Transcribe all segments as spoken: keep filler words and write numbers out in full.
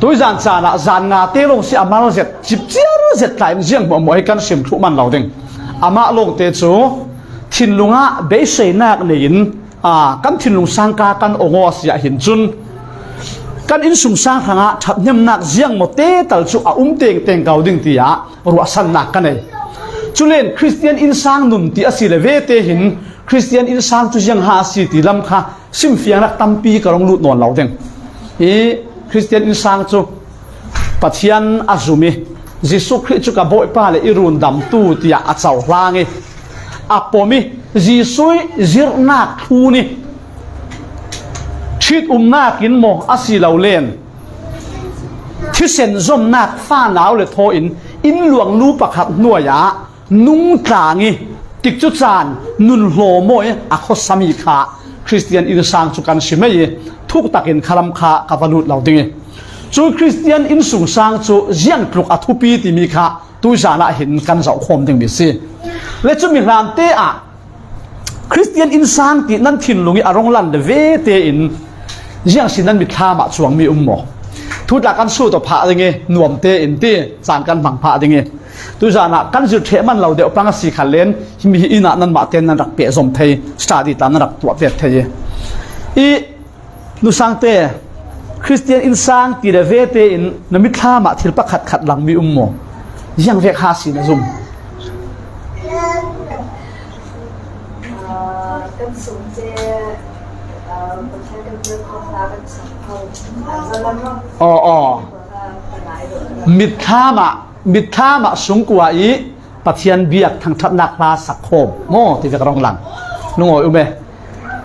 Tuizan caan ah zan nga te lawng si a mal zet, cip ciar zet tla in ziang hmuahhmuah hi kan sim thluh man lo ding. Amah lawngte cu thinlung ah beiseinak nei in, aa, kan thinlung sangka kan ong aw a si ah hin cun kan innsungsang hrangah ṭhathnemnak ziangmaw te tal cu a um tengteng ko ding tiah ruahsannak ka nei. Culen Khristian innsang nun ti a si le ve te hin Khristian innsang cu ziangha a si ti lam kha simfiangnak tampi ka rung lut nawn lo ding. Hi Khristian innsang cu Pathian a zum i Jesuh Khrih cu ka Bawipa le i rundamtu tiah a cohlang i a pom i Jesuh i zirhnak thlun i ṭhitumnak in maw a si lo len thisen zomnak fanau le thaw in inn luangnu pakhat hnuai ah nungtlang i tikcu caan nun hlawm aw i a khuasami kha Khristian innsang cu kan si mei i thuktak in khalam kha ka va lut lo ding i cu Khristian innsungsang cu ziangtluk a thupi timi kha tuizan ah hin kan zohkhawm dingmi si. Le cumi hlan te ah Khristian innsang ti nan thinlung i a rung lan le ve tein ziang si nan mitthlam ah cuangmi um maw? Thutla kan sut aw phah ding i nuam tein ti caan kan hmang phah ding i tuizan ah kan zir ṭheh man lo deuh pang a si khan len himi hi inn ah nanmah tein nan rak pehzom thei, study tla nan rak tuah pek thei i, i nusangte Khristian innsang ti le ve tein na mitthlam ah thil pakhat khat langmi um maw? Ziang vek ha si na zum? Aw, aw. Mitthlam ah, mitthlam ah sungkua i Pathian biak thangṭhatnak hla sak khawm maw ti vek a rung lang. Lungawi um e.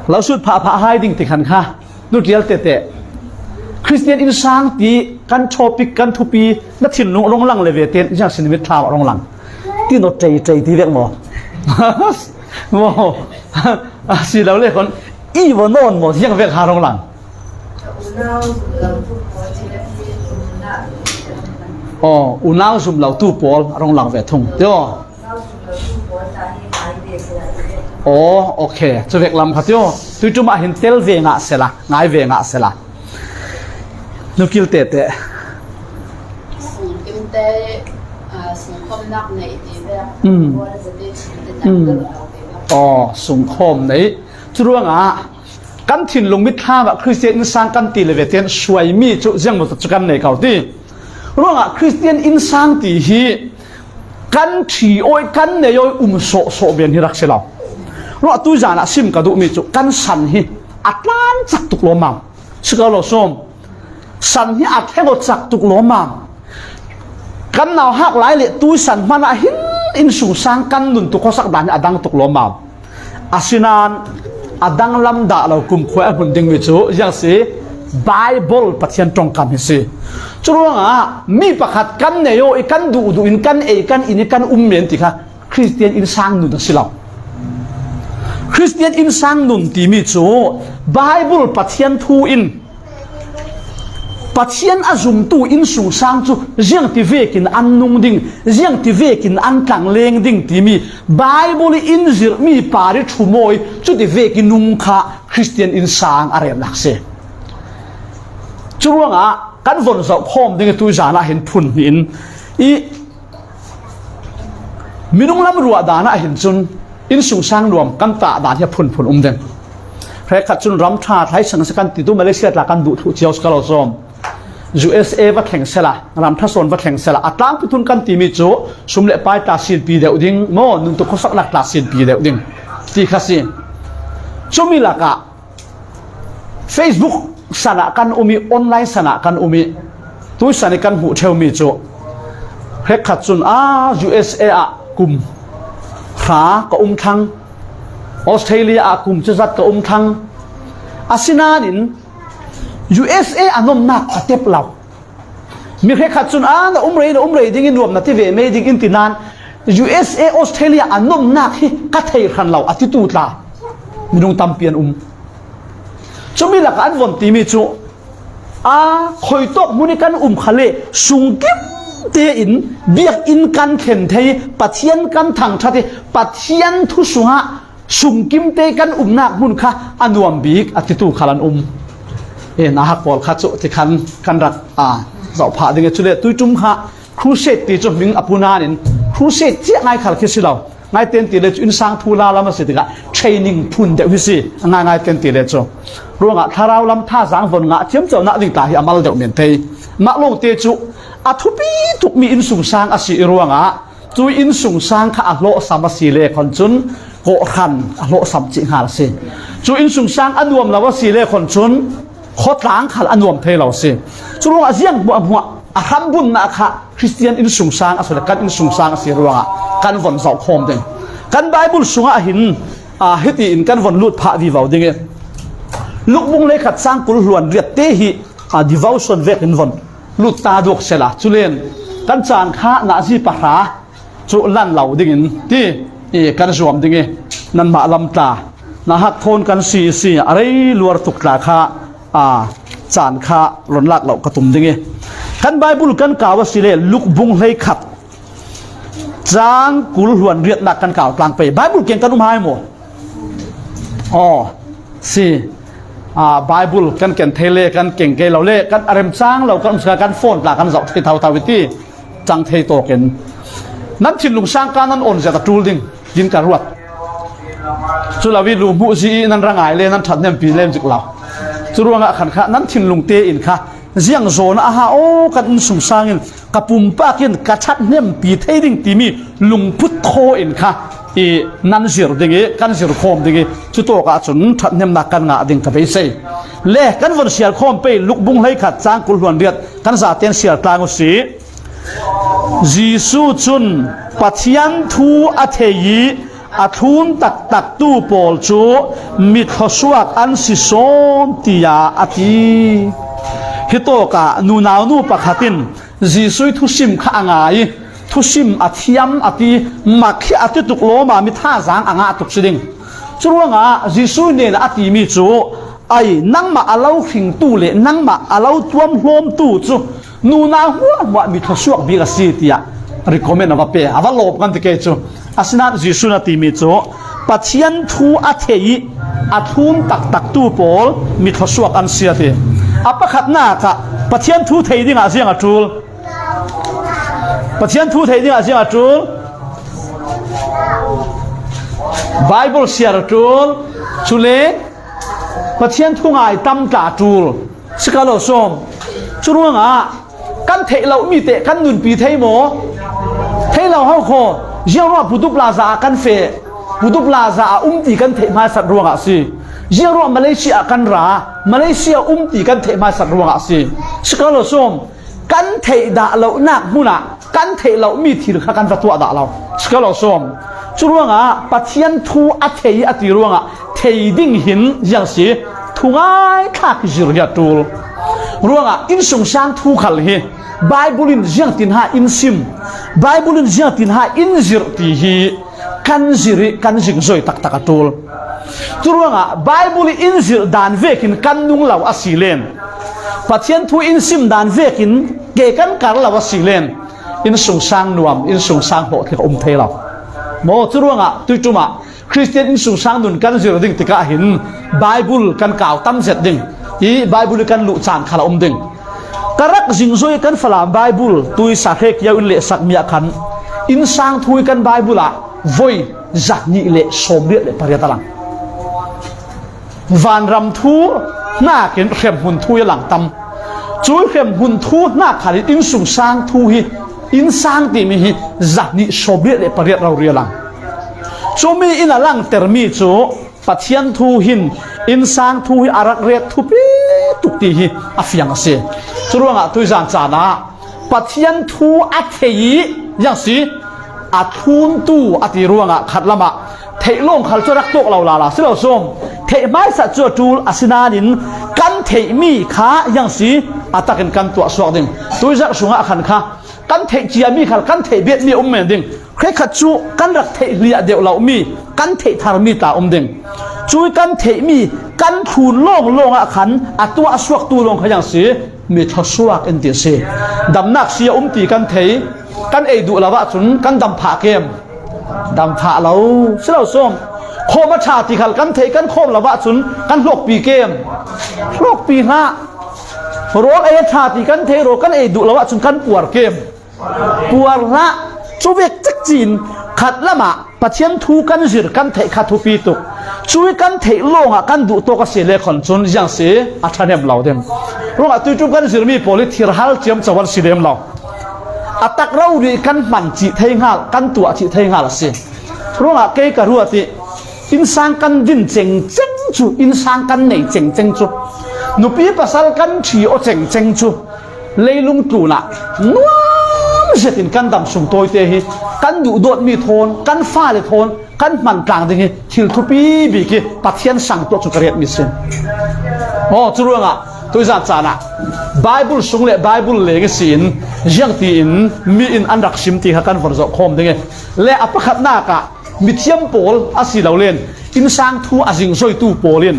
Lo sut phahphah hai ding ti khan kha nu ṭial tete. Khristian innsang ti kan topic kan thupi na thinlung a rung lang le ve tein ziang si na mitthlam a rung lang. Ti naw ṭei ṭei ti vek maw? Maw? A si lo le khon i va nawn maw ziang vek ha rung lang. Aw, unau zum lo tu pawl a rung lang ve thung. Tio. Aw, ok. Cu vek lam kha tio. Tuiṭum ah hin tel ve ngah sela, ngai ve ngah sela. Nukil tete. Sungkimte, aa, sungkhawmnak nei ti ve. Mm. Aw, sungkhawm nei. Curuangah kan thinlung mitthlam ah Khristian innsang kan ti le ve tein suaimi cu ziangmaw cu kan nei ko ti. Ruangah Khristian innsang ti hi kan ṭhi aw i kan nei aw i um sawhsawh men hi rak si lo. Ruah tuizan ah sim ka duhmi cu kan san hi a tlan cak tuk lawmmam. Si ko lo sawm. San hi a thleng aw cak tuk lawmmam. Kan nauhak lai le tuisan hmanh ah hin innsungsang kan nun tu khuasak dan hi a dang tuk lawmmam. Asinain a danglam dah lo kumkhua a hmun dingmi cu ziang si? Baibal Pathian ṭongkam hi si. Curuangah mi pakhat kan nei aw i kan duhduh in kan ei kan in i kan um men ti kha Khristian innsang nun a si lo. Khristian innsang nun timi cu Baibal Pathian thu in Pathian a zumtu innsungsang cu ziangti vekin an nung ding, ziangti vekin an tlangleng ding timi Baibal i in zirhmi pari ṭhum aw i cuti vek i nung kha Khristian innsang a remnak si. Curuangah kan von zoh khawm ding i tuizan ah hin phun hnih in i minung lam ruah dan ah hin cun innsungsang nuam kan tah dan hi a phunphun um ding. Hrekkhat cun ram ṭha thlai sang si kan ti tu Malaysia tla kan duh thluh cio si ka lo sawm. U S A va thleng sela, ram ṭha sawn va thleng sela, a tlangpi thun kan timi cu sum le pai tla sinpi deuh ding maw, nun tu khuasaknak tla sinpi deuh ding ti kha si. Cumi lakah Facebook san ah kan um i online san ah kan um i tuisan i kan hmuh ṭheumi cu hrekkhat cun a U S A ah kum hra ka um thlang, Australia ah kum cazat ka um thlang. Asinain U S A a nomnak ka tep lo. Mi hrekkhat cun, "A, na um rei, na um rei ding in nuam na ti ve mei ding," in ti nain, "U S A, Australia a nomnak hi ka thei hran lo," a titu tla minung tampi an um. Cumi lakah an von timi cu, a, khuitawk hmun i kan um kha le sungkim tein biakinn kan thlen thei, Pathian kan thangṭhat i Pathian thu sungah sungkimte kan umnak hmun kha a nuam bik a titu khal an um. E, nauhak pawl kha cu ti khan kan rak, a, zoh phah ding e. Cule tuitum kha crusade ti cu hming a pun in crusade ciah ngai khal khi si lo. Ngai ten ti le cu innsang thu la lam a si tikah training phun deuh hi si. A ngai ngai ten ti le cu ruangah thlarau lam thazaang von ngah ciamco nak ding ta hi a mal deuh men thei. Mah lawngte cu a thupi tukmi innsungsang a si i ruangah cu innsungsang kha a hlawhsam a si le khon cun kawhhran a hlawhsam cih hngal a si. Cu innsungsang a nuam lo a si le khon cun khawtlang khal a nuam thei lo a si. Cu ruangah ziang hmuahhmuah a hrambunnak kha Khristian innsungsang a si le kan innsungsang a si ruangah kan von zoh khawm ding. Kan Baibal sungah hin, aa, hiti in kan von lut phah vivo ding i, Lukbung hleikhat cang kul hluan riat te hi, aa, devotion vekin von lut ta duak sela. Culen kan caan kha nazi pahra cu lan lo dingin ti i kan zuam ding i, nanmah lam tla na hak thawn kan si i si a rei luar tuk tla kha, aa, caan kha ron lak lo ka tum ding i, kan Baibal kan kau a si le Lukbung hleikhat cang kul hluan riatnak kan kau tlang pei. Baibal keng kan um hai maw? Aw, si. Aa, Baibal kan ken thei le kan keng kei lo le kan a remcang lo kan um si kan phone tla kan zoh thei thau thau i ti cang thei tawkin nan thinlung sangka nan on zet a ṭul ding din ka ruat. Cu lo i lu hmuh zi i nan ra ngai le nan ṭhathnempi lem zik lo. Cu ruangah khan kha nan thinlung te in kha ziang zawn a ha aw kan innsungsang in ka pumpak in ka ṭhathnempi thei ding timi lungput thaw in kha i nan zir ding i kan zir khawm ding i cu tawk ahcun ṭhathnemnak kan ngah ding ka beisei. Le kan von siar khawm pei Lukbung hleikhat cang kul hluan riat kan zaten siar tlang u si. Jesuh cun Pathian thu a thei i a thlun taktaktu pawl cu mi thluasuak an si sawn, tiah a ti. Hitawkah nunau nu pakhat in Jesuh thusim kha a ngai i, thusim a thiam a ti, mak hi a ti tuk lawma mi thazaang a ngah tuk si ding. Curuangah Jesuh hnenah a timi cu, ai, nangmah a lo hringtu le nangmah a lo tuamhlawmtu cu nunau hmuahhmuah mi thluasuak bik a si, tiah recommend a va pe, a va lawp kan ti ke cu. Asinain Jesuh in a timi cu Pathian thu a thei i a thlun taktaktu pawl mi thluasuak an si a ti. A pakhatnak ah Pathian thu thei dingah ziang a ṭul? Pathian thu thei dingah ziang a ṭul? Baibal siar a ṭul. Cule Pathian thu ngai tam tla a ṭul. Si ka lo sawm. Curuangah kan theih lomi te kan nunpi thei maw? Thei lo ho khaw. Ziangruah Pudupla za ah kan feh, Pudupla za ah um ti kan theih hmaisat ruangah a si. Ziangruah Malaysia ah kan ra, Malaysia um ti kan theih hmaisat ruangah a si. Si ka lo sawm. Kan theih dah lonak hmunah kan theih lomi thil kha kan va tuah dah lo. Si ka lo sawm. Curuangah Pathian thu a thei a ti ruangah thei ding hin ziang si, thungai thlak hi zir hi a ṭul. Ruangah innsungsang thu khal hi Baibal in ziangtin ha in sim, Baibal in ziangtin ha in zirh ti hi kan zirh i kan zingzoi taktak a ṭul. Curuangah Baibal in zirh dan vekin kan nung lo a si len, Pathian thu in sim dan vekin ke kan kar lo a si len, innsungsang nuam, innsungsang hlawhtling a um thei lo. Maw, curuangah tuiṭum ah Khristian innsungsang nun kan zir ding tikah hin Baibal kan kau tam zet ding i Baibal i kan luh caan khal a um ding. Ka rak zingzoi kan Falam Baibal tui sa hre kio in lehsak mi ah khan innsang thu i kan Baibal ah voi zahnih le sawmriat le pariat a lang. Vanram thu hnakin hremhmun thu i a lang tam. Cu hremhmun thu hna khal in innsungsang thu hi, innsang timi hi zahnih sawmriat le pariat rori a lang. Cumi in a langtermi cu Pathian thu hin innsang thu hi a rak ret thupi tuk ti hi a fiang a si. Curuangah tuizan caan ah Pathian thu a thei i ziang si, a thluntu a ti ruangah khatlam ah theih lawng khal cu a rak tuak lo lala si lo sawm. Theih hmaisat cu a ṭul, asinain kan theihmi kha ziang si, a takin kan tuah suak ding. Tuizarh sungah khan kha kan theih ciami khal kan theih betmi a um men ding. Hrekkhat cu kan rak theih hliah deuh lomi, kan theih tharmi tla um ding. Cui kan theihmi kan thlun lawnglawng ah khan a tuah suaktu lawng kha ziang si, mi thluasuak in ti a si. Damnak si a um ti kan thei, kan ei duh lo ahcun kan dam phah kem? Dam phah lo si lo sawm. Khawm a ṭha ti khal kan thei, kan khawm lo ahcun kan hlawkpi kem? Hlawkpi hlah. Rawl ei a ṭha ti kan thei, rawl kan ei duh lo ahcun kan puar kem. Puar hlah, cu vek cik cin khat lamah Pathian thu kan zir kan theih kha thupi tuk. Cu i kan theih lawngah kan duh tawk a si le khon cun ziang si a ṭhahnem lo ding. Ruangah tuiṭum kan zirmi pawl hi thirhal ciamco an si lem lo. A tak rori kan hman cih thei hngal, kan tuah cih thei hngal a si. Ruangah kei ka ruat i innsang kan din cengceng cu, innsang kan nei cengceng cu, nupi pasal kan ṭhi aw cengceng cu, leilung tlunah nuam zetin kan dam sung tawite hi kan duhdawtmi thawn, kan fale thawn kan hman tlang ding hi thil thupi bik hi Pathian sang tuah cu ka riatmi si. Aw, cu ruangah tuizan caan ah Baibal sung le Baibal leng ihsin ziangtiin mi in an rak sim ti kha kan von zoh khawm ding i, le a pakhatnak ah mithiam pawl a si lo len innsang thu a zingzoitu pawl in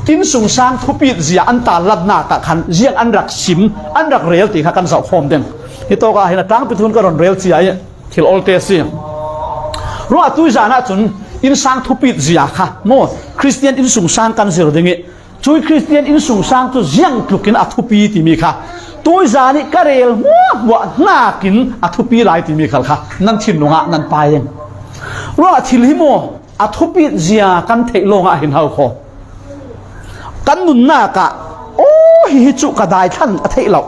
innsungsang thupit zia an tarlatnak ah khan ziang an rak sim, an rak rel ti kha kan zoh khawm ding. Hitawk ah hin a tlangpi thun ka ron rel cia i thil olte a si. Ruah tuizan ah cun innsang thupit zia kha maw Khristian innsungsang kan zir ding i, cui Khristian innsungsang cu ziang tlukin a thupi timi kha tuizan i ka rel hmuahhmuah hnakin a thupi lai timi khal kha nan thinlung ah nan pai ding. Ruah thil hi maw a thupit zia kan theih lawngah hin hau kho. Kan nunnak ah, aw, hi, hi cu ka daithlan a theih lo.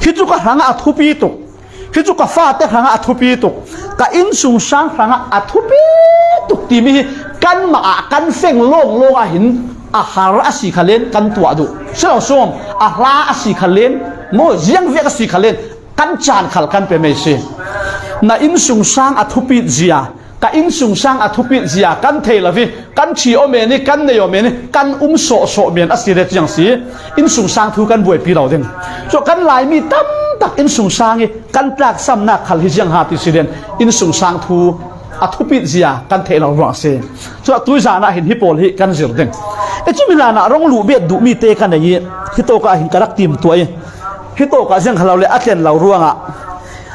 Hi cu ka hrangah a thupi tuk. Hi cu ka fate hrangah a thupi tuk. Ka innsungsang hrangah a thupi tuk timi hi kanmah ah kan feng lawnglawng ah hin a har a si kha len kan tuah duh. Si lo sawm, a hla a si kha len, maw ziangvek a si kha len kan caan khal kan pe mei si. Na innsungsang a thupit zia, ka innsungsang a thupit zia kan thei lo i, kan ṭhi aw men i, kan nei aw men i, kan um sawhsawh men a si le ciang si. Innsungsang thu kan buaipi lo ding. Cu kan Laimi tam tak innsungsang i kan tlaksamnak khal hi ziang ha ti si len innsungsang thu a thupit zia kan theih lo ruang si. Cu tuizan ah hin hi pawl hi kan zir ding. I cumi hlan ah rong luh bet duhmi te ka nei i, hitawk ah hin ka rak tim tuah i, hitawk ah ziang kha lo le a tlen lo ruangah,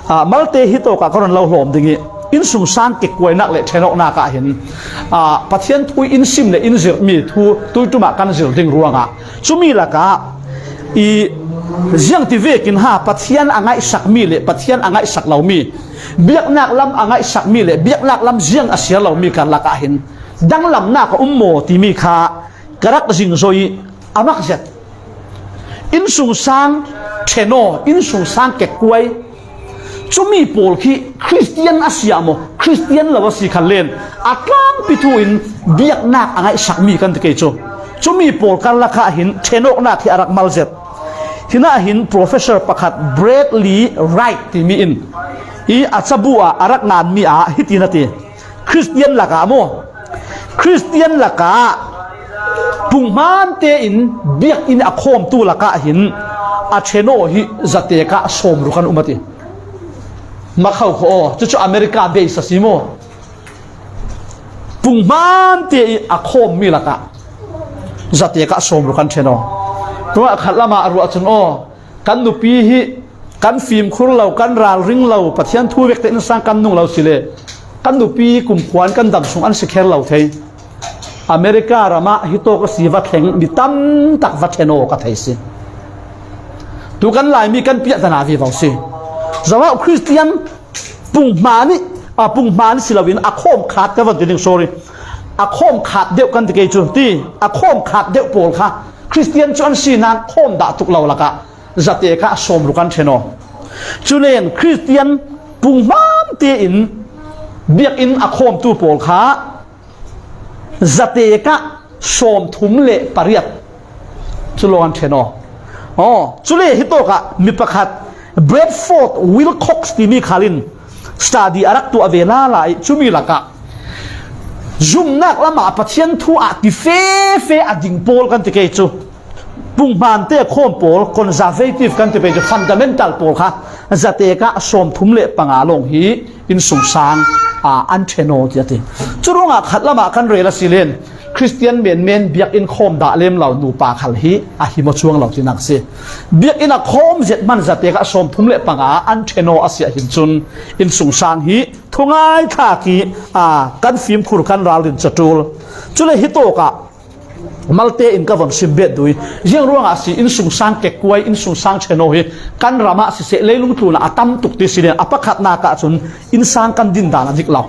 aa, malte hitawk ah ka ron lo hlawm ding i, innsungsang kekuainak le ṭhenawknak ah hin, aa, Pathian thu in sim le in zirhmi thu tuiṭum ah kan zir ding ruangah, cumi lakah i ziangti vekin ha Pathian a ngaihsakmi le Pathian a ngaihsak lomi, biaknak lam a ngaihsakmi le biaknak lam ziang a siar lomi karlak ah hin danglamnak a um maw timi kha ka rak zingzoi a mak zet. Innsungsang ṭhen aw, innsungsang kekuai, cumi pawl khi Khristian a si ah maw, Khristian lo a si kha len a tlangpi thu in biaknak a ngaihsakmi kan ti kei cu. Cumi pawl karlak ah hin ṭhenawknak hi a rak mal zet. Hinah hin professor pakhat Bradley Wright timi in i a cabu ah a rak nganmi ah hiti na ti. Khristian lakah maw? Khristian lakah punghman tein biakinn a khawmtu lakah hin a ṭhen aw hi zatek ah sawmruk an um a ti. Makho kho aw, cucu America base a si maw? Punghman te i a khawmmi lakah zatek ah sawmruk an ṭhen aw. Ruah khat lamah a ruah cun aw, kan nupi hi kan fimkhur lo, kan ralring lo, Pathian thu vekte innsang kan nung lo si le kan nupi kumkhua in kan dam sung an si kher lo thei. America ramah hitawk a si va thleng mi tam tak va ṭhen aw ka thei si. Tu kan Laimi kan piahdan ah vivo si. Zohau Khristian punghman i, a, punghman si loin a khawm khat ka van ti ding, sorry. A khawm khat deuh kan ti kei cu ti, a khawm khat deuh pawl kha Khristian cu an si nan khawm dah tuk lo lakah zatek ah sawmruk an ṭhen aw. Cu len Khristian punghman tein biakinn a khawmtu pawl kha zatek ah sawmthum le pariat cu lawng an ṭhen aw. Aw, cule hitawk ah mi pakhat Bradford Wilcox timi khal in study a rak tuah ve lala i cumi lakah zumnak lamah Pathian thu ah ti fefe a ding pawl kan ti kei cu. Punghman te khawm pawl, conservative kan ti pei cu, fundamental pawl kha zatek ah sawmthum le panga lawng hi innsungsang, aa, an ṭhen aw tiah a ti. Cu ruangah khat lamah kan rel a si len Khristian menmen biakinn khawm dah lem lo nupa khal hi a him aw cuang lo tinak a si. Biakinn a khawm zet hman zatek ah sawmthum le panga an ṭhen aw a si ahhin cun innsungsang hi thungai thlak i, aa, kan fimkhur kan ralrin caṭul. Cule hitawk ah Malte in ka von sim bet duh hi. Ziang ruangah si innsungsang kekkuai, innsungsang ṭhenawh hi kan ramah siseh, leilung tlunah a tam tuk ti si lian, a pakhatnak ah cun innsang kan din dan a dik lo.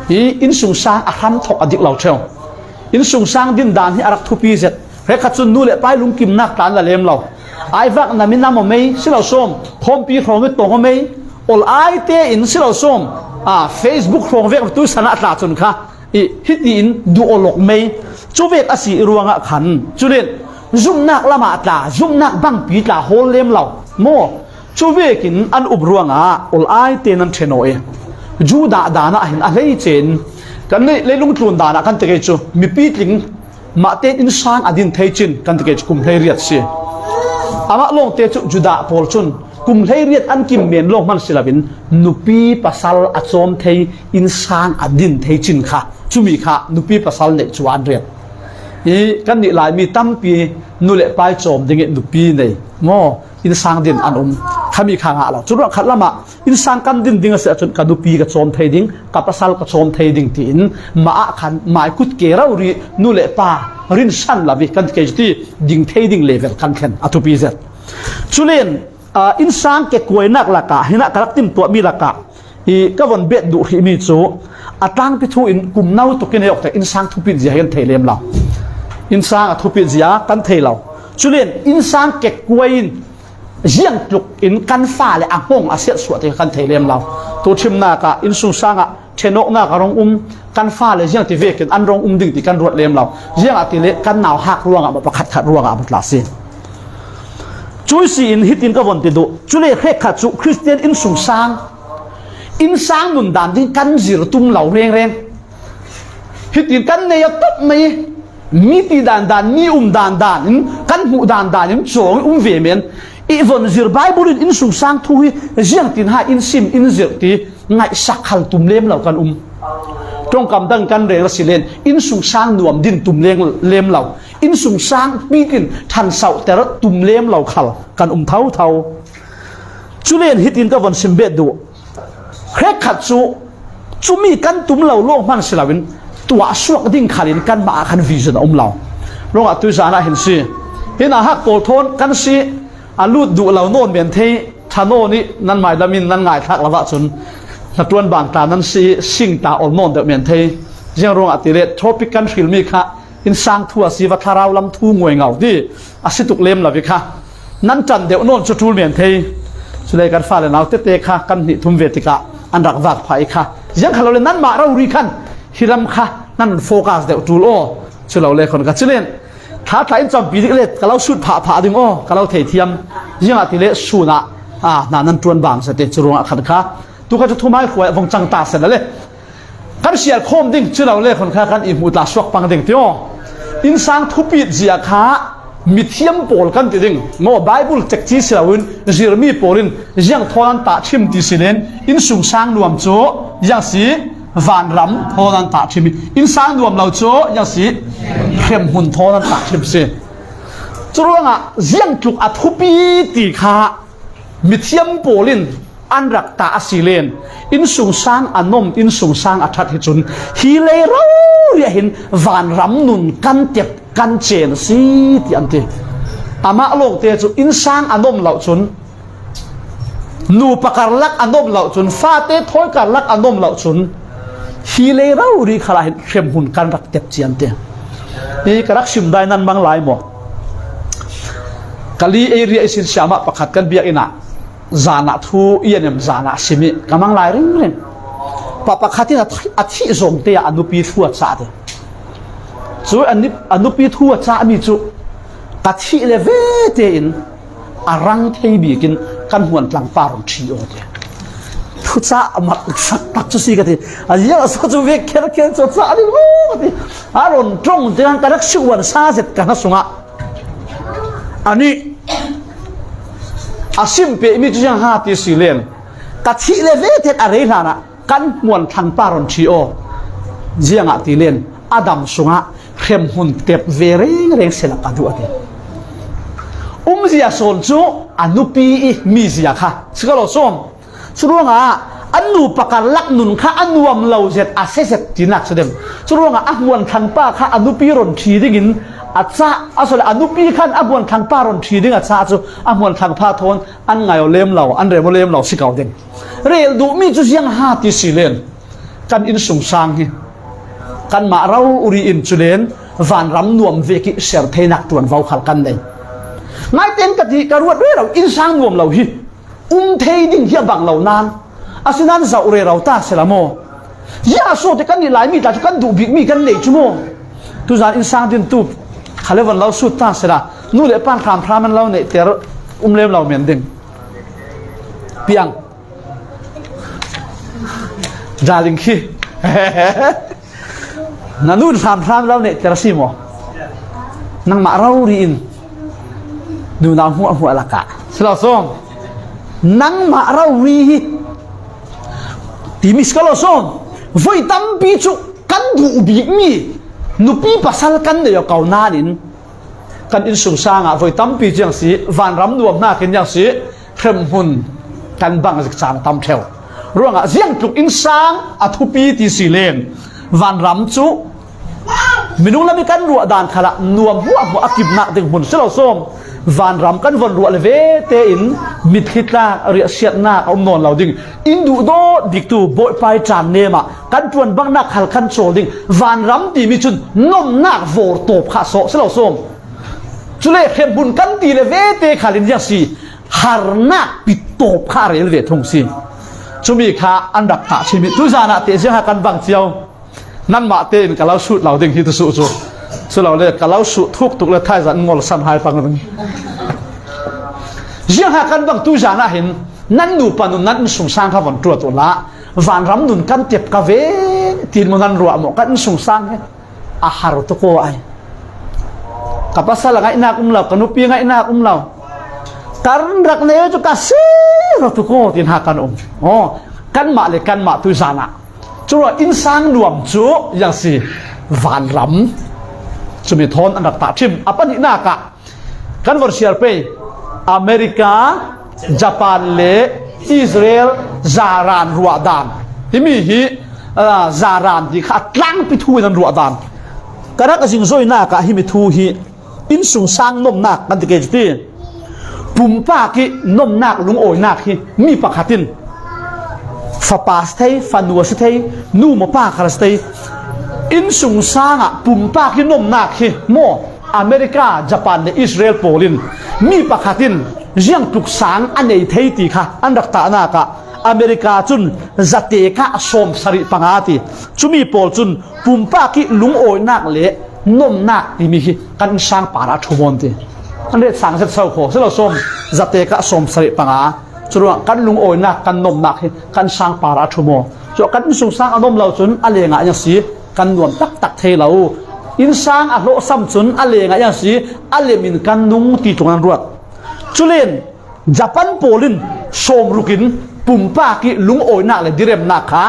Hi innsungsang a hramthawk a dik lo ṭheu. Innsungsang din dan hi a rak thupi zet. Hrekkhat cun nu le pa i lungkimnak tla an la lem lo. Aivak na minam aw mei, si lo sawm, khawmpi hrawng i tong aw mei, ol ai tein si lo sawm, a, Facebook hrawng vek tu san ah tla cun kha i hitiin duh aw lawk mei. Cuvek a si i ruangah khan, culin zumhnak lamah tla, zumhnak bangpi tla hawl lem lo maw? Cuvekin an up ruangah ol ai te nan ṭhen aw i Judah dan ah hin a hleice in kan neih, leilung tlun dan ah kan ti kei cu mipi tling mah tein innsang a din thei cin kan ti kei cu kum hleiriat si. Amah lawngte cu Judah pawl cun kum hleiriat an kim men lawng hman si loin nupi pasal a cawm thei, innsang a din thei cin kha, cumi kha nupi pasal neih cu an riat. I kannih Laimi tampi nu le pa i cawm ding i nupi nei maw? Innsang din an um. Khami kha ngah lo. Curuangah khat lamah innsang kan din ding a si ahcun ka nupi ka cawm thei ding, ka pasal ka cawm thei ding tiin mah ah khan mai kut ke rori nu le pa rinsan lo i kan ti kei cu ti ding thei ding level kan thlen a thupi zet. Culin, aa, innsang kekkuainak lakah, hinah ka rak timhtuahmi lakah, hi ka von bet duh hrihmi cu a tlangpi thu in kum no tuk in ei awk te innsang thupit zia hi kan thei lem lo. Innsang a thupit zia kan thei lo. Culin innsang kekkuai in ziang tluk in kan fale a hngawng a siatsuah te kan thei lem lo. Tu ṭhimnak ah innsungsang ah ṭhenawknak a rung um, kan fale ziang ti vekin an rung um ding ti kan ruat lem lo. Ziangahtile kan nauhak ruangah maw, pakhatkhat ruangah maw tla si. Cui si in hitin ka von ti duh. Cule hrekkhat cu Khristian innsungsang, innsang nun dan ding kan zir tum lo rengreng. Hitin kan nei a tawp mai, mi ti dan dan, mi um dan dan in, kan hmuh dan dan in cawng i um ve men. I von zir Baibal in innsungsang thu hi ziangtin ha in sim, in zirh ti ngaihsak khal tum lem lo kan um. Ṭongkam dang kan rel a si len, innsungsang nuam din tum lem, lem lo, innsungsang pitin ṭhansauhter tum lem lo khal kan um thotho. Culen hitin ka von sim bet duh. Hrekkhat cu cumi kan tum lo lawng hman si loin tuah suak ding khal in kanmah ah khan vision a um lo. Ruangah tuizan ah hin si. Hinah hak pawl thawn kan si a lut duh lo nawn men thei, ṭha nawn ih nan mailam in nan ngaithlak lo ahcun hnaṭuan bang tla nan si ih sing tla ol nawn deuh men thei. Ziang ruangah tile topic kan hrilmi kha innsang thu a si, va thlarau lam thu nguai ngau ti a si tuk lem lo i kha nan ṭan deuh nawn cu ṭul men thei. Cule kan fale nau tete kha kan hnih thum ve tikah an rak vak phah i kha ziang kha lo le nanmah rori khan hi lam kha nan focus deuh ṭul aw. Cu lo le khon kha culen thla tla in campi dik le ka lo sut phah phah ding aw, ka lo thei thiam. Ziangahtile sun ah, a, hna nan ṭuan bang sate cu ruangah khan kha tu kha cu thumai hruai ah vong cang ta seh le. Kan sial khawm ding cu lo le khon kha kan i hmuh tla suak pang ding ti aw. Innsang thupit zia kha mithiam pawl kan ti ding maw, Baibal cekci si loin zirmi pawl in ziang thawn an tah ṭhim ti si len innsungsang nuam cu ziang si vanram thawn an tah ṭhim i innsang nuam lo cu ziang si hremhmun thawn an tah ṭhim si. Curuangah ziang tluk a thupi ti kha mithiam pawl in an rak tah a si len, innsungsang a nom, innsungsang a ṭhat hi cun hi lei rori ah hin vanram nun kan tep kan cen a si ti an ti. Amah lawngte cu innsang a nom lo cun, nupa karlak a nom lo cun, fate thawi karlak a nom lo cun, hi lei rori khalah hin hremhmun kan rak tep ci an ti. Hi ka rak sim dai nan mang lai maw? Kali area i sin siamah pakhat kan biakinn ah zan ah thu i an em zan ah sim i ka mang lai ringring. Pa pakhat in a thi-, a thih zawngte ah a nupi thu a cah te. Cu a ni-, a nupi thu a cahmi cu ka thih le ve tein a rang thei bik in kan hmuan tlang pa run ṭhi aw te. Thucah a mat sak tak cu si ka ti. A ziang a so cu vek kher kher cu cah ding maw ka ti. A run ṭong te kan ka rak si uan sa zet ka hna sungah. Anih a sim pehmi cu ziang ha ti si len ka thih le ve tein a rei hlanah kan hmuan thlang pa run ṭhi aw. Ziangahtile a dam sungah hremhmun tep ve rengreng si lo ka duh a ti. Umzia sawn cu a nupi i mizia kha si ka lo sawm. Curuangah A nupa karlak nun kha a nuam lo zet a se zet tinak si dem. Curuangah a hmuanthlang pa kha a nupi ron ṭhi dingin a cah, a sole a nupi khan a hmuanthlang pa ron ṭhi ding a cah cu a hmuanthlang pa thawn an ngai aw lem lo, an rem aw lem lo si ko ding. Rel duhmi cu ziang ha ti si len kan innsungsang hi kanmah rori in cu len vanram nuam vek i ser theinak ṭuanvo khal kan nei. Ngaite in ka ti, ka ruat rero, innsang nuam lo hi um thei ding hi a bang lo nan, asinain zoh rero ta sela maw? Ziah a sawt i kan nih lai mi tla cu kan duh bikmi kan nei cu maw? Tuzan innsang din tu kha le von lo sut ta sela, nu le pan hramhram an lo neihter um lem lo men ding. Piang. Darling khi. Na nun hramhram lo neihter si maw? Nangmah rori in nunau hmuahhmuah lakah si lo sawm. Nangmah rori hi timi si ko lo sawm. Voi tampi cu kan duh bikmi nupi pasal kan nei aw ko nain kan innsungsang ah voi tampi ciang si, vanram nuam hnakin ciang si, hremhmun kan bang zik caan a tam ṭheu. Ruangah ziangtluk innsang a thupi ti si len vanram cu minung lam i kan ruah dan khalah nuam hmuahhmuah a kimnak ding hmun si lo sawm. Vanram kan von ruah le ve tein mitthli tlak riahsiatnak a um nawn lo ding. In duhdawt biktu Bawipa i ṭannem ah kan ṭuan bangnak khal kan cawl ding. Vanram timi cun nomnak vawr tawp kha sawh si lo sawm. Cule hremhmun kan ti le ve te khal in ziang si, harnak pittawp kha a rel ve thung si. Cumi kha an rak tah chim i tuzan ah te ziang ha kan bang cio. Nanmah tein ka lo sut lo ding hi tu suh cu. Cu lo le ka lo sut thuk tuk le thaizan ngol san hai pang ding. Ziang ha kan bang tuzan ah hin nan nupa nun nan innsungsang kha von ṭuat uh la, vanram nun kan tep ka ve, tin mu nan ruah maw kan innsungsang hi. A har tuk aw ai. Ka pasal a ngaihnak um lo, ka nupi a ngaihnak um lo. Kan rak nei cu ka si ro tuk aw, tin ha kan um. Aw, kanmah le kanmah tuzan ah. Curuah innsang nuam cu ziang si vanram. Cumi thawn an rak tah ṭhim. A pahnihnak ah kan von siar pei. America, Japan le Israel zaran ruahdan. Himi hi, ah, zaran ti kha a tlangpi thu in an ruahdan. Ka rak a zingzoinak ah himi thu hi innsungsang nomnak kan ti kei cu ti. Pumpak i nomnak lungawinak hi mi pakhat in fapa si thei, fanu a si thei, nu maw pa khal a si thei. Innsungsang ah pumpak i nomnak hi maw America, Japan le Israel pawl in mi pakhat in ziangtluk sang a nei thei ti kha an rak tahnak ah America cun zatek ah sawm sarih panga ti. Cumi pawl cun pumpak i lungawinak le nomnak timi hi kan innsang parah a ṭhum aw an ti. An ret sang zet so kho si lo sawm, zatek ah sawm sarih panga. Curuangah kan lungawinak kan nomnak hi kan innsang parah a ṭhum aw. Cuah kan innsungsang a nom lo cun a lengah ziang si kan nuam taktak thei lo. Innsang a hlawhsam cun a lengah ziang si a lem in kan nung ti tlung an ruat. Culen Japan pawl in sawmruk in pumpak i lungawinak le diremnak kha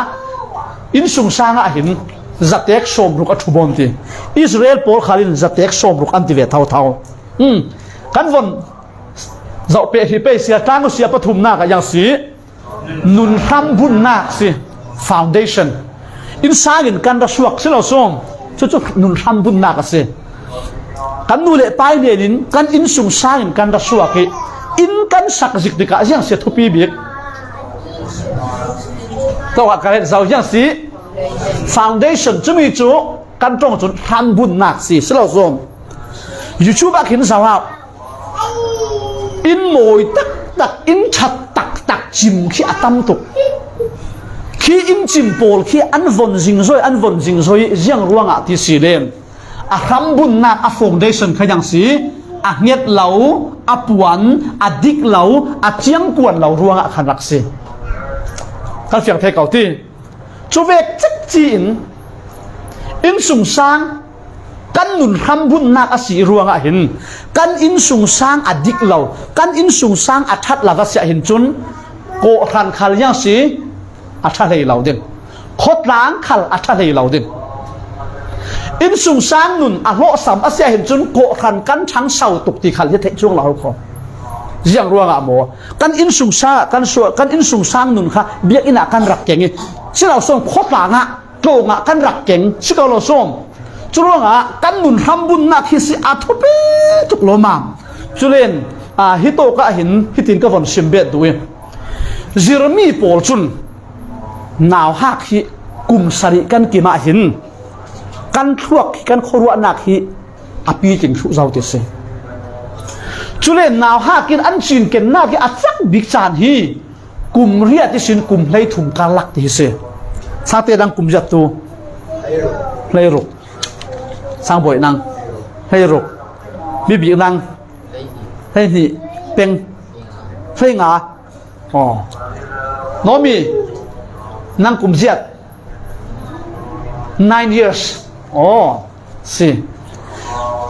innsungsang ah hin zatek sawmruk a ṭhum aw an ti. Israel pawl khal in zatek sawmruk an ti ve thotho. Hmm. Kan von zoh peh hi pei sia tlang uh sia pathumnak ah ziang si nun hrambunnak si, foundation. Innsang in kan ra suak si lo sawm. Cucu nun hrambunnak a si. Kan nu le pa i hnen in kan innsungsang in kan ra suak i inn kan sak zik tikah ziang si a thupi bik. Tawkah ka ret zo ziang si foundation cumi cu kan ṭong cun hrambunnak si, si lo sawm. YouTube ah khin zoh hau. Inn mawi taktak, inn ṭhat taktak cim khi a tam tuk. Khi inn cim pawl khi an von zingzoi, an von zingzoi ziang ruangah ti si len a hrambunnak a foundation kha ziang si, a hnget lo, a puan, a dik lo, a ciangkuan lo ruangah khan rak si. Kan fiang thei ko ti. Cuvek cekci in innsungsang kan nun hrambunnak a si ruangah hin kan innsungsang a dik lo, kan innsungsang a ṭhat lo a si ah hin cun kawhhran khal ziang si a ṭha hlei lo ding, khawtlang khal a ṭha hlei lo ding. Innsungsang nun a hlawhsam a si ah hin cun kawhhran kan ṭhangso tuk ti khal hi theih cuang lo kho. Ziang ruangah maw? Kan innsungsang ah kan suah, kan innsungsang nun kha biakinn ah kan rak keng i, si lo sawm, khawtlang ah, tlawng ah kan rak keng, si ko lo sawm. Cu ruangah kan nun hrambunnak hi si a thupi tuk lawmam. Culen, aa, hi tawk ah hin hitin ka von sim bet duh i, zirmi pawl cun nauhak hi kum sarih kan kim ah hin kan thluak hi, kan khuaruahnak hi a pitling thluh zo ti si. Cule nauhak in an cinkennak hi a cak bik caan hi kum riat ihsin kum hleithum karlak ti hi si. Sangte dang kum ziat tu hleiruk. Sangbawi nang hleiruk. Bibik nang hleihnih. Peng hleinga. Aw. Nomi, nang kum ziat? Nine years. Aw, si.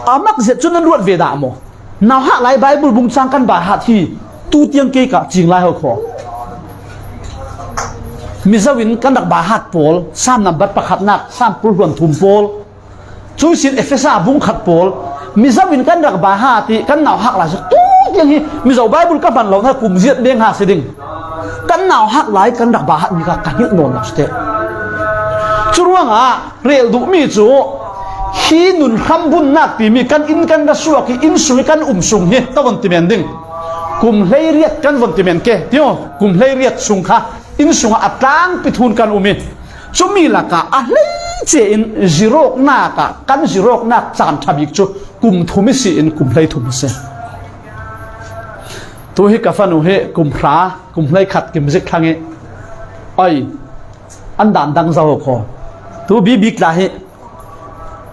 A mak ziat cun nan ruat ve dah maw? Nauhak lai Baibal bungcang kan baihat hi tu tiang ke ka cing lai ho kho. Mizo in kan rak baihat pawl, Sam nambat pakhatnak, Sam pulhluan thum pawl, cuihsin Efesa bung khat pawl, Mizo in kan rak baihat i kan nauhak lai cu tu tiang hi Mizo Baibal ka hman lo hna kum ziat deng ha si ding. Kan nauhak lai kan rak baihat mi kha ka hngilh nawn lo si teh. Cu ruangah rel duhmi cu hi nun hrambunnak timi kan inn kan ra suak i inn sung i kan um sung hi ka von ti men ding. Kum hleiriat kan von ti men ke tio, kum hleiriat sung kha inn sungah a tlangpi thun kan um i, cumi lakah a hleice in zirawknak ah, kan zirawknak caan ṭha bik cu kum thum i si in kum hleithum i si. Tu hi ka fanu hi kum hra, kum hleikhat kim zik thlang i, oi, an dan dang zo kho. Tu bibik tla hi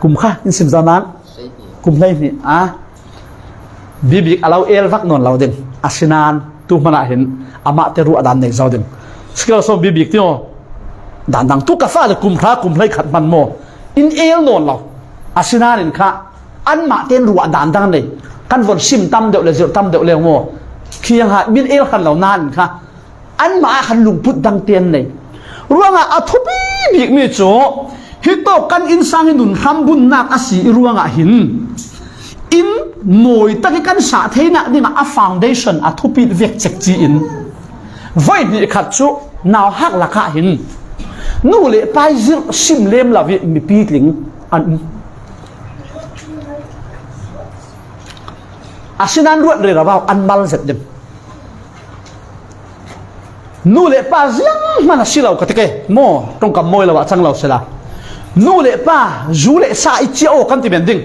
kum kha in sim zo nan, kum hleihnih a, bibik a lo el vak nawn lo ding. Asinain tu hmanah hin amah te ruah dan nei zo ding. Sikal sawm bibik tio dan dang tu ka fale kum hra kum hleikhat hman maw? In el nawn lo. Asinain kha anmah tein ruah dan dang nei. Kan von sim tam deuh le zirh tam deuh le maw? Khi yang ha min el hran lo nain kha anmah ah khan lungput dang tein nei. Ruangah a thupi bikmi cu hi tawk kan innsang i nun hrambunnak a si i ruangah hin inn mawi tak i kan sah theinak dingah a foundation a thupi vek cekci in voi hnih khat cu nauhak lakah hin nu le pa i zirh sim lem lo i mipi tling an um. Asinain ruat rero an mal zet ding. Nu le pa zianghman a si lo ka ti ke maw? Ṭongkam mawi lo ah cang lo sila, nu le pa zu le sa i cia aw kan ti men ding.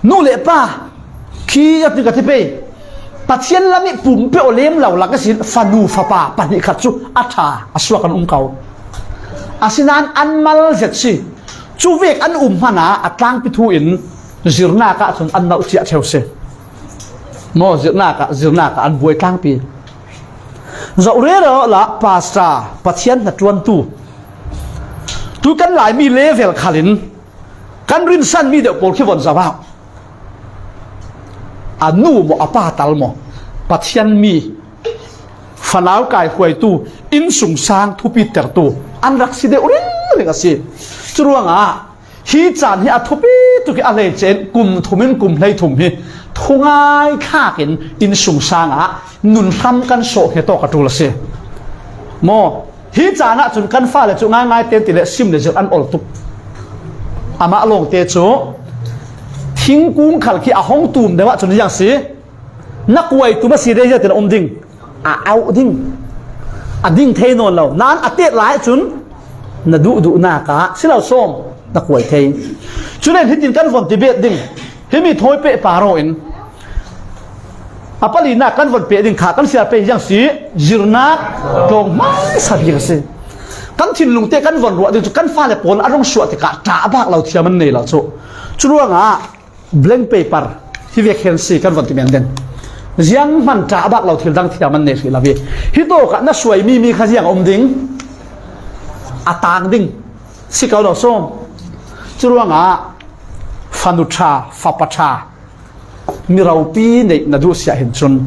Nu le pa khi a ti ka ti pei. Pathian lam i pumpe aw lem lo lak ihsin fanu fapa pahnih khat cu a ṭha a suak an um ko. Asinain an mal zet si. Cu vek an um hmana a tlangpi thu in zirnak ah cun an nauh ciah ṭheu si. Maw, zirnak ah, zirnak ah an buai tlangpi. Zoh rero la pastor, Pathian hnaṭuantu, tu kan Laimi level khalin kan rinsanmi deuh pawl khi von zoh ah a nu maw, a pa tal maw, Pathian mi, fanau kaihruaitu, innsungsang thupitertu an rak si deuh ringring a si. Curuangah hi caan hi a thupi tuk i a hleice in kum thum in kum hleithum hi thungai thlak in innsungsang ah nun hram kan sawh he tawk a ṭul a si. Maw, hi caan ah cun kan fale cu ngaingai tein ti le sim le zirh an ol tuk. Amah lawngte cu thingkung khal khi a hong tum deuh ah cun ziang si, na kuai tum a si dei ziatin a um ding. A auh ding. A ding thei nawn lo. Nan a tet lai cun na duhduhnak ah si lo sawm, na kuai thei. Culen hitin kan von ti bet ding. Himi thawi peh paro in a palinak kan von peh ding kha kan siar pei ziang si, zirnak tlawng hmaisa bik a si. Kan thinlung te kan von ruah ding cu kan fale pawl a rung suah tikah ṭah bak lo thiam an nei lo cu. Curuangah blank paper hi vek hen si kan von ti men ding. Zianghman ṭah bak lo thil dang thiam an nei hrih lo hi. Hi tawkah na suaimi mi kha ziang a um ding? A tang ding si ko lo sawm. Curuangah fanu ṭha, fapa ṭha, mi ropi neih na duh siah hin cun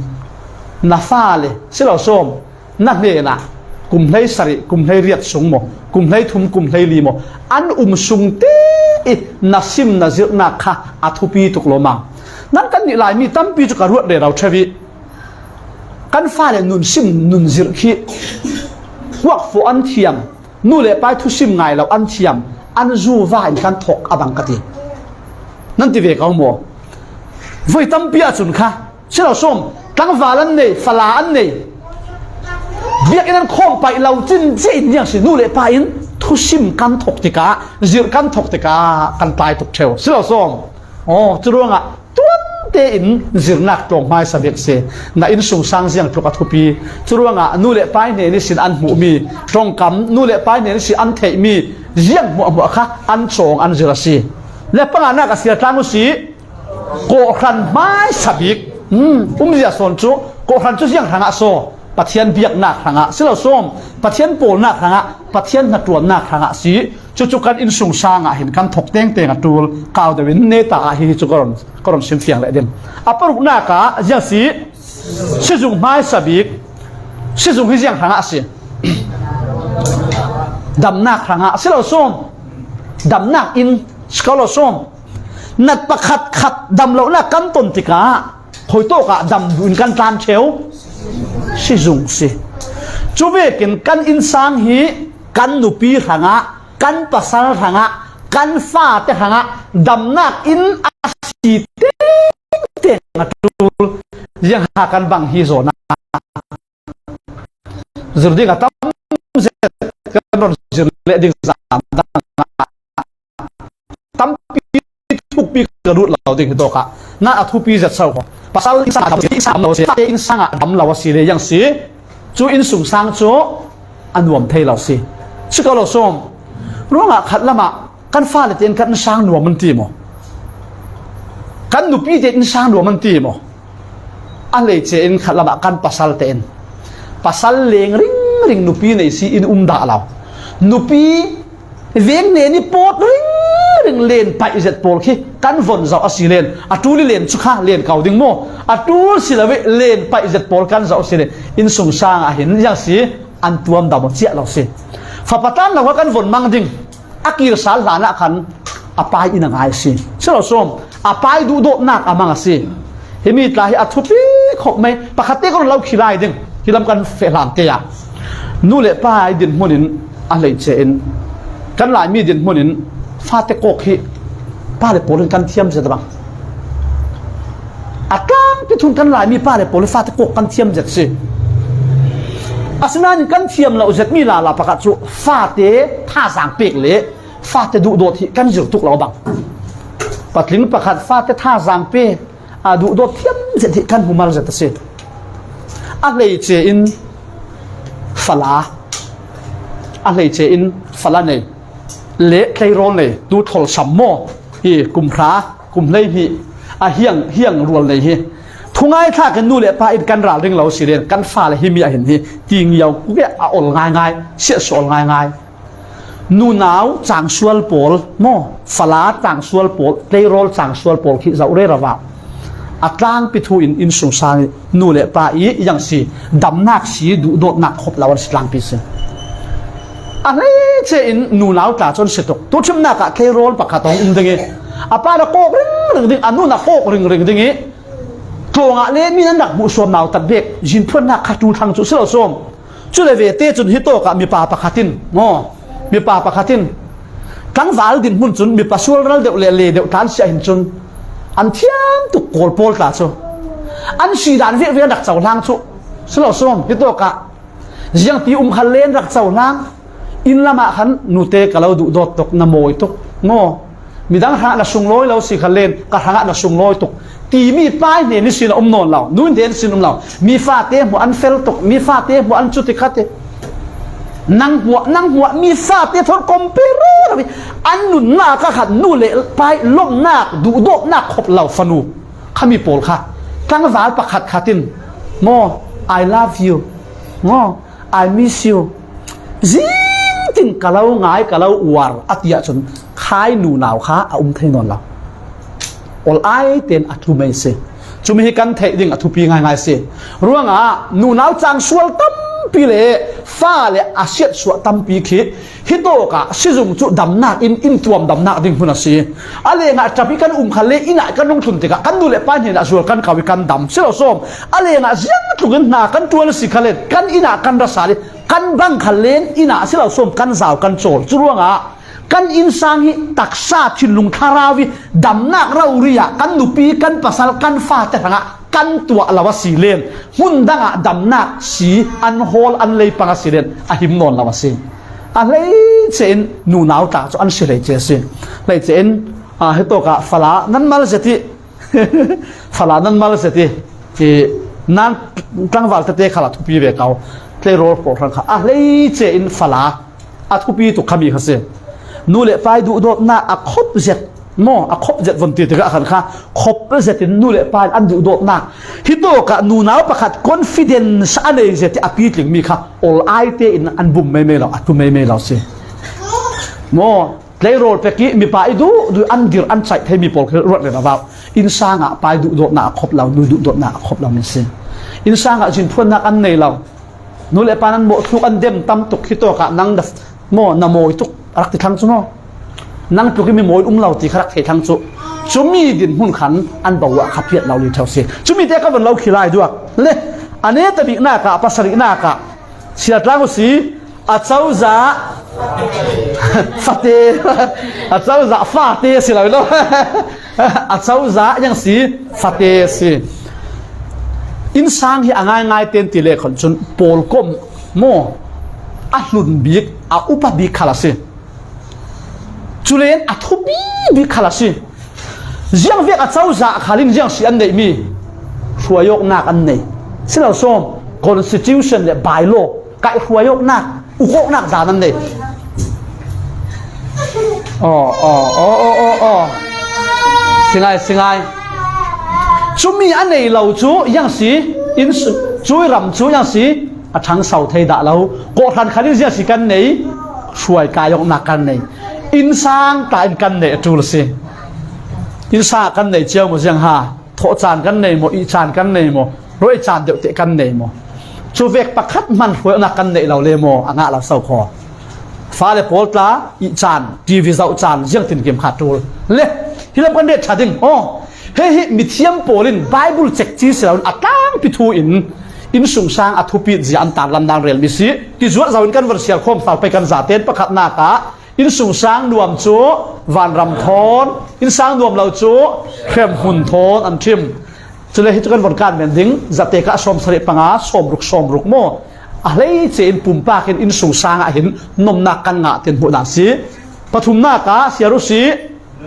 na fale si lo sawm, na hnenah kum hlei sarih, kum hlei riat sung maw, kum hlei thum, kum hlei li maw, an um sung te i na sim na zirhnak kha a thupi tuk lawmam. Nan kan nih Laimi tampi cu ka ruat rero ṭheu i Kan fale nun sim nun zirh khi kuak fuh an thiam, nu le pai thusim ngai lo an thiam, an zu va in kan thawk a bang ka ti. Nan ti ve ka um aw. Voi tampi ah cun kha, si lo sawm, tlangval an nei, fala an nei. Biakinn an khawm paih lo cin cia in niang si, nu le pa in thusim kan thawk tikah, zirh kan thawk tikah kan tlai tuk ṭheu. Si lo sawm. Aw, cu ruangah tuan tein zirnak tlawng hmaisa bik si. Na innsungsang ziang tluk a thupi. Cu ruangah nu le pai hnen ihsin an hmuhmi, ṭongkam nu le pai hnen ihsin an theihmi ziang hmuahhmuah kha an cawng an zir a si. Le panganak a sia tlang u si. Kawhhran hmaisa bik. Hmm, umzia sawn cu, kawhhran cu ziang hrangah saw, Pathian biaknak hrangah si lo sawm, Pathian pawlnak hrangah, Pathian hnaṭuannak hrangah si. Cucu kan innsungsang ah hin kan thawk tengteng a ṭul. Kau deuh in neta ah hi, hi cu ka run, ka run sim fiang leh ding. A paruknak ah ziang si, sizung hmaisa bik. Sizung hi ziang hrangah si? Damnak hrangah si lo sawm. Damnak in si ko lo sawm. Nat pakhat khat dam lonak kan ton tikah khuitawk ah dam duh in kan tlan ṭheu. Sizung si. Cu vekin kan innsang hi kan nupi hrangah, kan pasal hrangah, kan fate hrangah damnak in a si tengteng a ṭul. Ziangha kan bang hi zawn ah zir ding a tam zet kan run zir leh ding zan dang ah tampi thukpi ka duh lo ding hi tawk ah. Nan a thupi zet so ko. Pasal innsang ah dam, innsang dam lo si, fate innsang ah dam lo a si le ziang si. Cu innsungsang cu a nuam thei lo si. Si ko lo sawm. Ruangah khat lamah kan fale tein kan innsang nuam an ti maw? Kan nupi tein innsang nuam an ti maw? A hleice in khat lamah kan pasal tein, pasal leng ringring nupi nei si in um dah lo. Nupi veng hnen i pawt ringring len paih zet pawl khi kan von zoh a si len, a ṭul i len cu kha len ko ding maw? A ṭul si lo i len paih zet pawl kan zoh a si len, innsungsang ah hin ziang si, an tuam dam aw ciah lo si. Fapa tlan lo kha kan von mang ding. A kir sal hlan ah khan a pai in a ngai a si. Si lo sawm, a pai duhdawtnak a mang a si. Himi tla hi a thupi khawh mai, pakhat te ka run lo khi lai ding. Hi lam kan feh hlan te ah nu le pa i dinhmun in a hleice in, kan Laimi dinhmun in fate kawk hi pa le pawl in kan thiam zet a bang. A tlangpi thun kan Laimi pa le pawl in fate kawk kan thiam zet si. Asinain kan thiam lo zetmi lala pakhat cu fate thazaang pek le fate duhdawt hi kan zir tuk lo bang. Patling pakhat fate thazaang pe, a duhdawt thiam zet hi kan hmumal zet a si. A hleice in fala, a hleice in fala nei le tleirawl nei, tu tholsam maw? Hi kum hra, kum hleihnih a hiang, hiang rual nei hi. Thungai thlak in nu le pa in kan ralring lo si len, kan fale himi ah hin hi ti ngiau kuk a ol ngaingai, siahsuah ol ngaingai. Nunau cangsual pawl maw, fala cangsual pawl, tleirawl cangsual pawl khi zoh rero ah a tlangpi thu in innsungsang i nu le pa i ziang si, damnak si, duhdawtnak khop lo an si tlangpi si. A hleice in nunau tla cu an si tuk. Tuchimnak ah tleirawl pakhat a hung um ding i a pa le kawk ringring ding, a nu le kawk ringring ding i tlawng ah le mi nan rak hmuh suam nautat bek, zinphuannak kha ṭul thlang cu si lo sawm. Cu le ve te cun hi tawk ah mipa pakhat in, maw, mipa pakhat in tlangval dinhmun cun mipa sual ral deuh le le deuh tla an si ah hin cun an thiam tuk, Kawl pawl tla cu an si dan viakviak an rak cohlang cu si lo sawm. Hi tawk ah ziang ti um khan le an rak cohlang. Inn lam ah khan nute ka lo duhdawt tuk, na mawi tuk, maw? Midang hrangah na sunglawi lo si kha len, ka hrangah na sunglawi tuk timi pa hnen ihsin a um nawn lo, nu hnen ihsin um lo. Mi fate hmuah an fel tuk, mi fate hmuah an cu ti kha ti. Nang hmuah, nang hmuah, mi fate thawn compare rero i an nunnak ah khan nu le pa i lawmhnak, duhdawtnak khop lo fanu kha mi pawl kha tlangval pakhat khat in, maw, "I love you," maw, "I miss you." Zingtin ka lo ngai, ka lo uar a ti ahcun khai nunau kha a um thei nawn lo. Ol ai tein a ṭhu mai si. Cumi hi kan theih ding a thupi ngaingai si. Ruangah nunau cangsual tampi Pi le fa le a siatsuah tampi khi hitawkah sizung cu damnak in in tuam damnak ding hmun a si. A lengah ṭap i kan um khan le innah kan rung tlun tikah kan nu le pa hnenah zual kan kau i kan dam si lo sawm. A lengah ziangtluk in hna kan ṭuan a si khan le kan innah kan ra sal i kan bang khan le innah si lo sawm kan zau kan cawl. Cu ruangah kan innsang hi taksa thinlung thlarau i damnak rori ah kan nupi kan pasal kan fate hrangah kan tuah lo a si len hmun dangah damnak si an hawl an lei pang a si len a him nawn lo a si. A hleice in nunau tla cu an si hleice a si. Hleice in, ah, hitawkah fala nan mal zet i fala nan mal zet i, i nan tlangval tete khal a thupi ve kau. Tleirawl pawl hrang kha a hleice in fala a thupi tuk khami kha si. Nu le pa i duhdawtnak a khop zet maw, a khop zet von ti tikah khan kha khop zet in nu le pa in an duhdawtnak hitawkah nunau pakhat confidence a nei zet i a pitling mi kha ol ai te in an bum meimei lo, a tu meimei lo si. Maw, tleirawl pek i mipa i duh duh an dir an caih thei mi pawl khi ruat le na vau. Innsang ah pa i duhdawtnak a khop lo, nu duhdawtnak a khop lo mi si. Innsang ah zinphuannak an nei lo. Nu le pa nan mawh tluk an dem tam tuk hitawkah nang na maw na mawi tuk a rak ti thlang cu maw? Nang tluk i mi mawi um lo ti kha rak thei thlang cu. Cumi dinhmun khan an bo ah kha piat lo li ṭheu si. Cumi te ka von lo khi lai duak. Le a neta biknak ah pasarihnak ah siatlang u si. A cozah fate, a cozah fate si lo lo. A cozah yang si fate si. Innsang hi a ngaingai ten ti le khon cun pawlkom maw a hlun bik a upa bik khal a si. Culen a thupi bik khal a si. Ziangvek a cozah khal in ziang si an neihmi hruaiawknak an nei. Si lo sawm, constitution le bylaw kaih hruaiawknak, ukawknak dan an nei. Aw, aw, aw, aw, aw, aw. Singai, singai. Cumi a nei lo cu yang si, in, cui ram cu yang si, a ṭhangso thei dah lo. Kawhhran khan in ziang si kan nei, hruai kaiawknak kan nei. Innsang ta in kan nei a ṭul a si. Innsang kan nei cio maw ziang ha? Thawh caan kan nei maw? Ih caan kan nei maw? Ruai caan deuh teh kan nei maw? Cu vek pakhat hman hruainak kan neih lo le maw? A ngah lo so khaw. Fale pawl tla ih caan, T V zoh caan, ziangtin kim kha ṭul. Le, hi lam kan ret ṭha ding. Aw, hei hi mithiam pawl in Baibal cekci si loin a tlangpi thu in innsungsang a thupit zia an tarlan dan relmi si. Ti zuat zo in kan von sial khawm sal pei kan zaten pakhatnak ah innsungsang nuam cu vanram thawn, innsang nuam lo cu hremhmun thawn an ṭhim. Cule hi cu kan von kan men ding, zatekah sawmsarih panga, sawmruk, sawmruk maw? A hleice in pumpak in innsungsang ah hin nomnak kan ngah tin hmuh dan si. Pathumnak ah siar u si,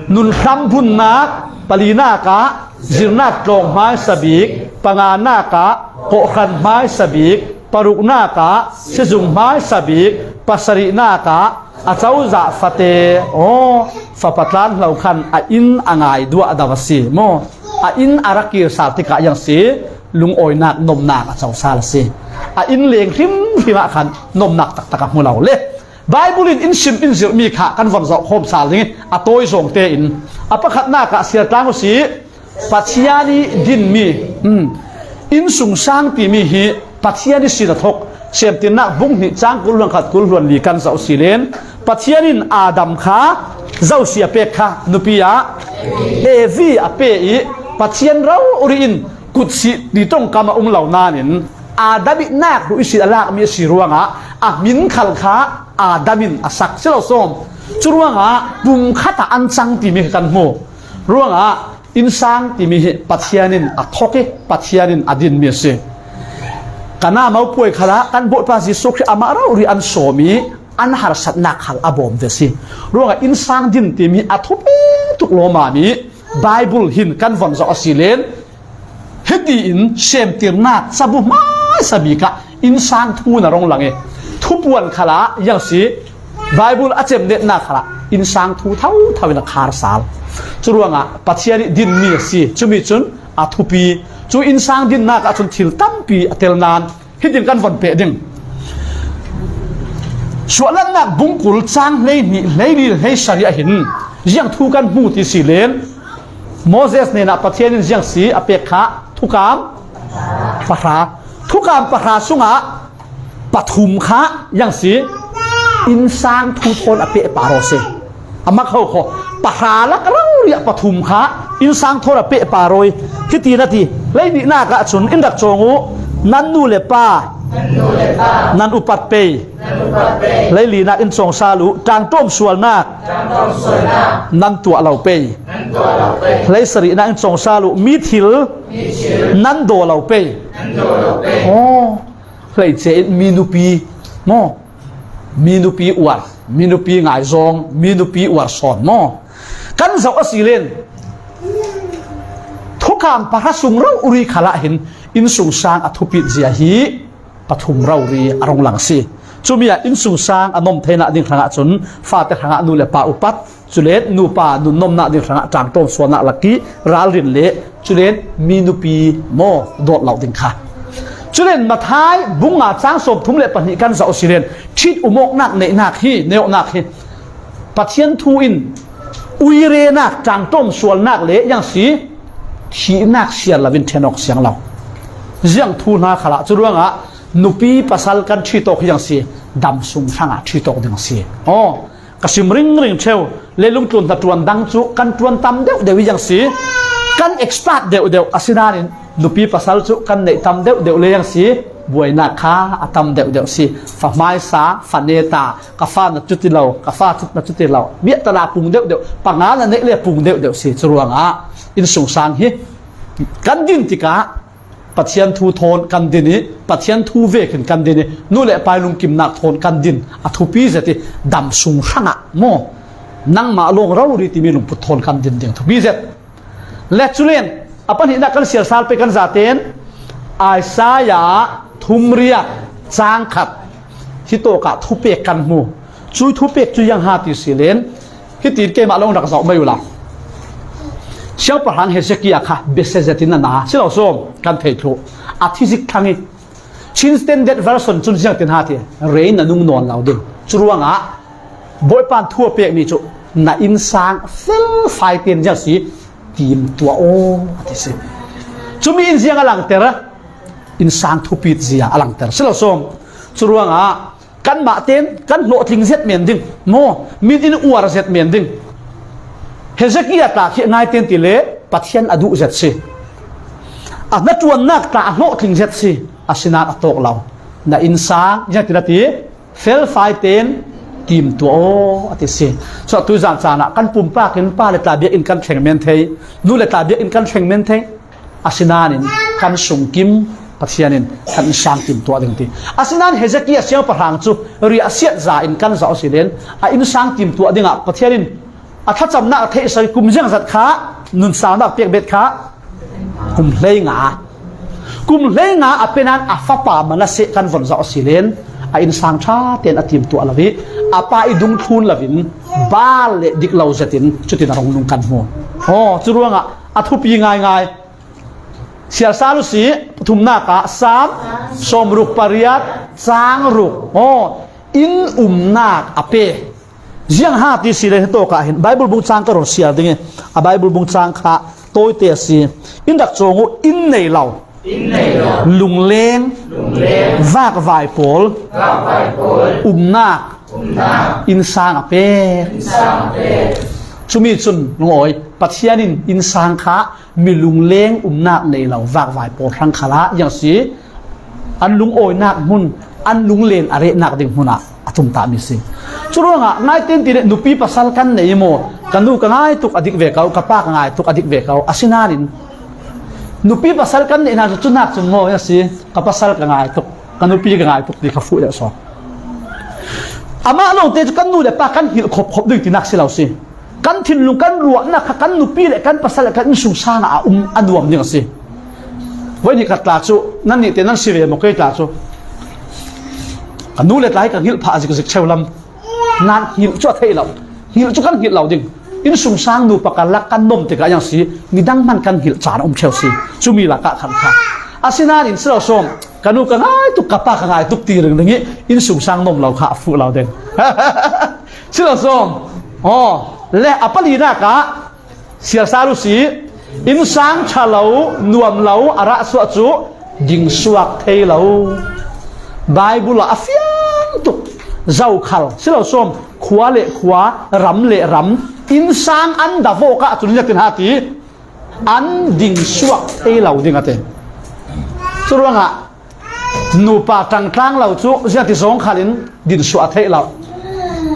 nun hramhmunnak, palinak ah zirnak tlawng hmaisa bik, panganak ah kawhhran hmaisa bik, paruknak ah sizung hmaisa bik, pasarihnak ah a cozah fate, aw, fapa tlan hlo khan a inn a ngai duah do a si maw? A inn a ra kir sal tikah yang si, lungawinak nomnak a co sal a si. A inn leng hrimhrim ah khan nomnak taktak a hmu lo le. Baibal in in sim in zirhmi kha kan von zoh khawm sal ding i a tawi zawng tein a pakhatnak ah siatlang u si. Pathian i dinmi, um, innsungsang timi hi Pathian i sin a thok. Semtirnak bung hnih cang kul hluan khat kul hluan li kan zoh si len Pathian in Adam kha zosi a pek kha nupi ah Evi a pe i Pathian rori in kutsih ti tongkam a um lo nain Adam i nak hruh i sin a lakmi a si ruangah a hmin khal kha Adam in a sak si lo sawm. Cu ruangah pumkhat ah an cang timi kan hmu. Ruangah innsang timi hi Pathian in a thok i Pathian in a dinmi a si. Kana mopuai khalah kan Bawipa Jesuh Khrih amah rori an sawm i an harsatnak khal a bawm ve si. Ruangah innsang din timi a thupi tuk lawmami Baibal hin kan von zoh a si len, hiti in semtirnak cabu hmaisa bik ah innsang thu na rong lang i thupuan khalah yang si Baibal a cemnetnak khalah innsang thu thotho in a khar sal. Curuangah Pathian i dinmi a si. Cumi cun a thupi. Cu innsang dinnak ah cun thil tampi a tel nan hitin kan von peh ding. Suahlatnak bungkul cang hleihnih, hleili, hleisarih ah hin ziang thu kan hmu ti si len Moses hnenah Pathian in ziang si a pek kha thukam pahra. Thukam pahra sungah pathum kha, yang si, innsang thu thawn a pehpar aw si. A mak ho kho, pahra lak rori ah pathum kha, innsang thawn a pehpar aw i. Hiti na ti, lei nihnak ah cun in rak cawng uh, nan nu le pa, nan upat pei. Lei linak in cawng sal uh, ṭangṭawm sualnak, nan tuah lo pei. Lei sarihnak in cawng sal uh, mi thil, nan daw lo pei. Aw, hleice in mi nupi maw? Mi nupi uar, mi nupi ngaizawng, mi nupi uar sawn maw? Kan zoh a si len, thukham pahra sung rori khalah hin innsungsang a thupit zia hi pathum rori a rung lang si. Cumi ah innsungsang a nom theinak ding hrangah cun fate hrangah nu le pa upat, culen nupa nunnomnak ding hrangah ṭangṭawm sualnak lakih ralrin le culen mi nupi maw dawt lo ding kha. Culen Matthai bung nga cang sawmthum le pahnih kan zoh a si len, ṭhit umawknak neihnak hi, neihnak hi Pathian thu in uirenak, ṭangṭawm sualnak le yang si thihnak siar lo in ṭhen awk siang lo. Ziang thu hna khalah cu ruangah nupi pasal kan ṭhit awk hi yang si, dam sung hrangah ṭhit awk ding a si. Aw, ka sim ringring ṭheu, leilung tlun hna ṭuan dang cu kan ṭuan tam deuh deuh i yang si, kan expert deuh deuh, asinain nupi pasal cu kan neih tam deuh deuh le yang si, buainak kha a tam deuh deuh si. Fa hmaisa, fa neta, ka fa na cuti lo, ka fa cu na cuti lo, biahtana pung deuh deuh, panga na neih le pung deuh deuh si. Cu ruangah innsungsang hi kan din tikah Pathian thu thawn kan din i, Pathian thu vekin kan din i, nu le pa lungkimnak thawn kan din a thupi zet i, dam sung hrangah maw? Nangmah lawng rori timi lungput thawn kan din ding thupi zet. Le culen a pahnihnak kan siar sal pei kan zaten Isaiah thumriat cang khat hi tawkah thupek kan hmu. Cui thupek cu yang ha ti si len, hitin keimah lawng rak zoh mai uhla. Siangpahrang Hezekiah kha biasia zetin a na si lo sawm kan thei thluh. A thi zik thlang i Chin Standard Version cun ziangtin ha ti, rei na nung nawn lo ding. Cu ruangah Bawipa thu a pekmi cu na innsang felfai tein ziang si, tim tuah aw a ti si. Cumi in ziang a langter, innsang thupit zia a langter si lo sawm. Cu ruangah kanmah tein kan hlawhtling zet men ding maw, min in uar zet men ding. Hezekiah tla khi a ngai tein ti le Pathian a duh zet si. A hnaṭuannak tla a hlawhtling zet si, asinain a tawk lo. Na innsang ziangtin a ti, felfai tein tim tuah aw a ti si. Cu tuizan caan ah kan pumpak in pa le tla biakinn kan thleng men thei, nu le tla biakinn kan thleng men thei. Asinain kan sungkim Pathian in kan innsang tim tuah ding ti. Asinain Hezekiah siangpahrang cu riahsiat za in kan zoh a si len, a innsang tim tuah dingah Pathian in a thlacamnak a theihsoi kum ziangzat kha, nunsalnak pek bet kha, kum hleinga. Kum hleinga a pe nain a fapa Manasseh kan von zoh a si len, a innsang ṭha tein a tim tuah lo i, a pa i dungthlun lo in bal le dik lo zetin cutin a rung nung kan hmu. Aw, cu ruangah a thupi ngaingai. Siar sal uhsi, pathumnak ah Salm sawmruk pariat cang ruk. Aw, inn umnak a pe. Ziang ha ti si le hi tawk ah hin Bible bung cang ka run siar ding i, a Bible bung cang kha tawite a si. In rak cawng uh, inn nei lo, lungleng, vakvai pawl umnak innsang a pe. Cumi cun lungawi, Pathian in innsang kha mi lungleng umnak nei lo vakvai pawl hrang khalah ziang si, an lungawinak hmun, an lunglen a rehnak ding hmun ah a tumtahmi si. Cu ruangah ngai tein ti le nupi pasal kan nei maw? Ka nu ka ngai tuk a dik ve ko, ka pa ka ngai tuk a dik ve ko. Asinain nupi pasal kan neih hna cu cunak cun maw ziang si, ka pasal ka ngai tuk, ka nupi ka ngai tuk ti kha fuh deuh saw. Amah lawngte cu kan nu le pa kan hngilh khopkhop ding tinak si lo si. Kan thinlung, kan ruahnak kha kan nupi le kan pasal le kan innsungsang ah a um a nuam ding a si. Voi nih khat tla cu, nannih te nan si ve maw, kei tla cu. Ka nu le tla hi ka hngilh phah zikzik cheu lam. Nan hngilh cu a theih lo. Hngilh cu kan hngilh lo ding. Innsungsang nu pakar lak kan nom tikah ziang si, midang hman kan hngilh caan a um cheu si. Cumi lakah khan kha. Asinain si lo sawm, ka nu ka ngai tuk, ka pa ka ngai tuk ti ringring i innsungsang nom lo kha a fuh lo ding. Si lo sawm. Aw, le a palinak ah siar sal uhsi, innsang ṭha lo, nuam lo a rah suah cu ding suak thei lo. Bible ah a fiang tuk, zokhal si lo sawm, khua le khua, ram le ram, innsang an davawk ah cun ziatin ha ti, an dingsuak thei lo ding a ti. Curuangah nupa ṭangtlang lo cu ziati zawng khalin dingsuah theih lo.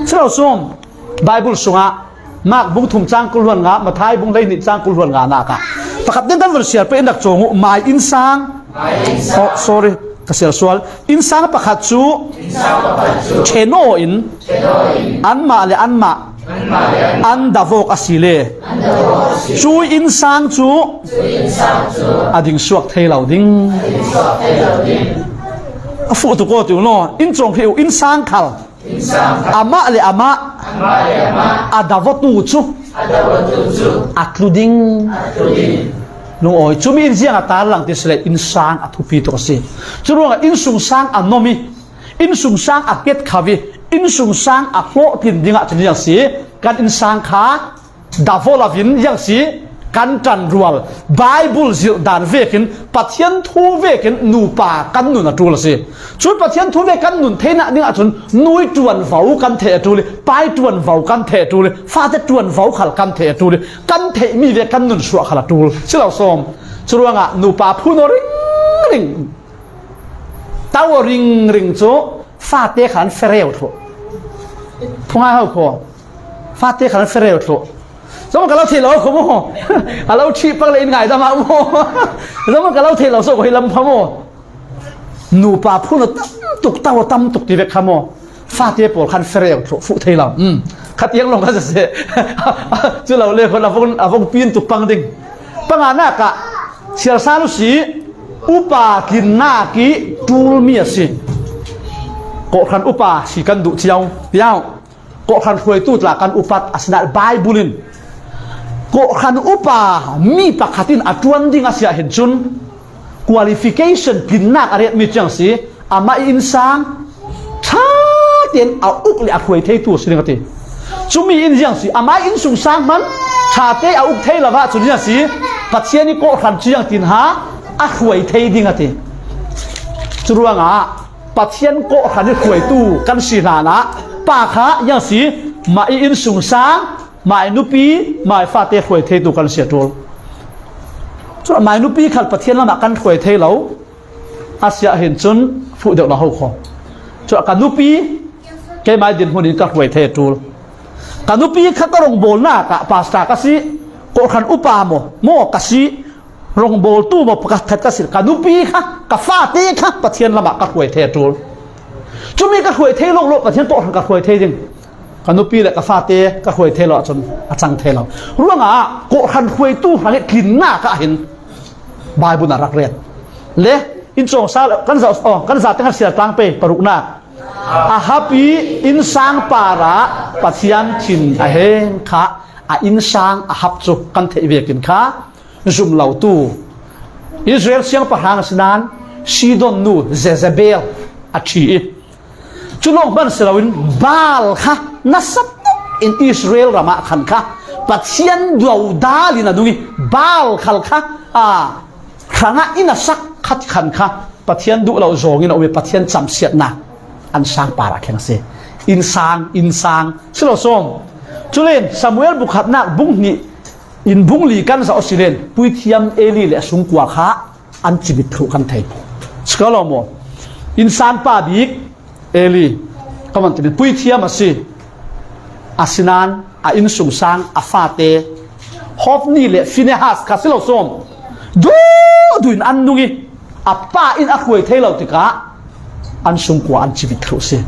Si lo sawm, Bible sungah Mark bung thum cang kul hluan nga, Matthai bung hleihnih cang kul hluan nga nak ah pakhat ding kan vun siar pei in rak cawng uh, mai innsang. Oh, sorry, ka siar sual. Innsang pakhat cu ṭhen aw in anmah le anmah an davawk a si le, cui innsang cu a dingsuak thei lo ding. A fuh tuk aw ti u law, in cawng hrih u, innsang khal amah le amah a davotu cu a tlu ding. Lungawi, cumi in ziang a tarlang ti si le, innsang a thupi tuk a si. Curuangah innsungsang a nom i, innsungsang a ketkho i, innsungsang a hlawhtlin dingah cun ziang si, kan innsang kha davo lo in ziang si, kan ṭanrual, Bible zirh dan vekin, Pathian thu vekin nupa kan nun a ṭul a si. Cun Pathian thu ve kan nun theinak dingah cun nui ṭuanvo kan theih a ṭul i, pai ṭuanvo kan theih a ṭul i, fate ṭuanvo khal kan theih a ṭul i, kan theihmi ve kan nun suah khal a ṭul si lo sawm. Curuangah nupa phun aw ringring, tau aw ringring cu fate khan fereu thluh. Phungai ho kho. Fate khan fereu thluh. Zong ka lo thei lo kho maw? A lo ṭhih pang le in ngaidam ah maw? Zong ka lo thei lo so ko hi lam pha maw? Nupa phun a tam tuk, tau a tam tuk ti vek kha maw? Fate pawl khan fereu thluh fuh thei lo. Um. Khatiang lawng kha sese. Cu lo le khon a vong, a vong pin tuk pang ding. Panganak ah siar sal u si, upa tlinnak i ṭulmi a si. Kawhhran upa si kan duh cio. Piau. Kawhhran hruaitu tla kan upat a sinah Bible in kawhhran upa mi pakhat in a ṭuan ding a si ah hin cun qualification tlinnak a retmi ciang si, amah i innsang ṭha tein a uk le a hruai theitu a si ding a ti. Cumi in ziang si, amah i innsungsang hman ṭha te a uk thei lo ahcun ziang si, Pathian i kawhhran cu ziang tin ha a hruai thei ding a ti. Curuangah Pathian kawhhran i hruaitu kan si hlanah pa kha ziang si, mah i innsungsang, mah i nupi, mah i fate hruai theitu kan si a ṭul. Cuah mah i nupi khal Pathian lamah kan hruai thei lo a si ah hin cun fuh deuh lo ho kho. Cuah ka nupi keimah i dinhmun in ka hruai thei a ṭul. Ka nupi kha ka rongbawlnak ah pastor ka si, kawhhran upa maw, maw ka si, rongbawltu maw pakhat khat ka si, ka nupi kha, ka fate kha Pathian lamah ka hruai thei a ṭul. Cumi ka hruai thei lo lo, Pathian kawhhran ka hruai thei ding. Ka nupi le ka fate ka hruai thei lo ahcun a cang thei lo. Ruangah kawhhran hruaitu hrang i tlinnak ah hin Bible ah rak ret. Le in cawngsa kan za, oh, kan za teng kan siar tlang pei paruknak. Ahab i innsang parah Pathian thin a heng kha, a innsang Ahab cu kan theih vekin kha zum lotu Israel siangpahrang a si nain Sidon nu Jezebel a ṭhi i, cu lawng hman si loin Baal kha nasa tuk in Israel ram ah khan kha Pathian dodal in a nung i, Baal khal kha a hrangah in a sak khat khan kha Pathian duh lo zawng in a um i, Pathian camsiatnak an sang parah kheng a si. Innsang, innsang si lo sawm. Culen Samuel bukhatnak bung hnih in bung li kan zoh a si len, puithiam Eli le a sungkua kha an cimit thluh kan thei. Si ko lo maw? Innsang pa bik Eli, ka man timi puithiam a si. Asinain a innsungsang a fate Hofni le Finehas kha si lo sawm. Duhduh in an nung i a pa in a hruai thei lo tikah an sungkua an civit thluh si.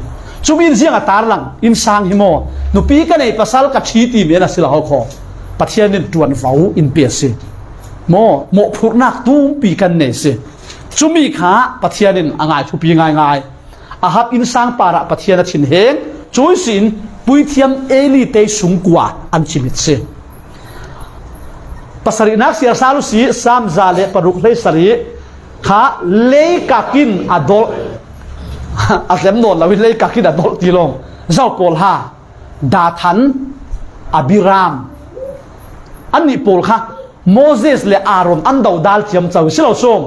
Cumi in ziang a tarlang, innsang hi maw? Nupi ka nei, pasal ka ṭhi timi an a si lo ho kho. Pathian in ṭuanvo in pe a si. Maw, mawhphurhnak tumpi kan nei si. Cumi kha Pathian in a ngai thupi ngaingai. Ahab innsang parah Pathian a thinheng, cui sin puithiam Eli te sungkua an cimit si. Pasarihnak siar sal u si, Sam za le paruk hleisarih kha leikak in a dolh, a tlem nawn lo in leikak in a dolh ti lawng. Zo pawl ha, Dathan, Abiram, annih pawl kha Moses le Aaron an dodal ciamco si lo sawm.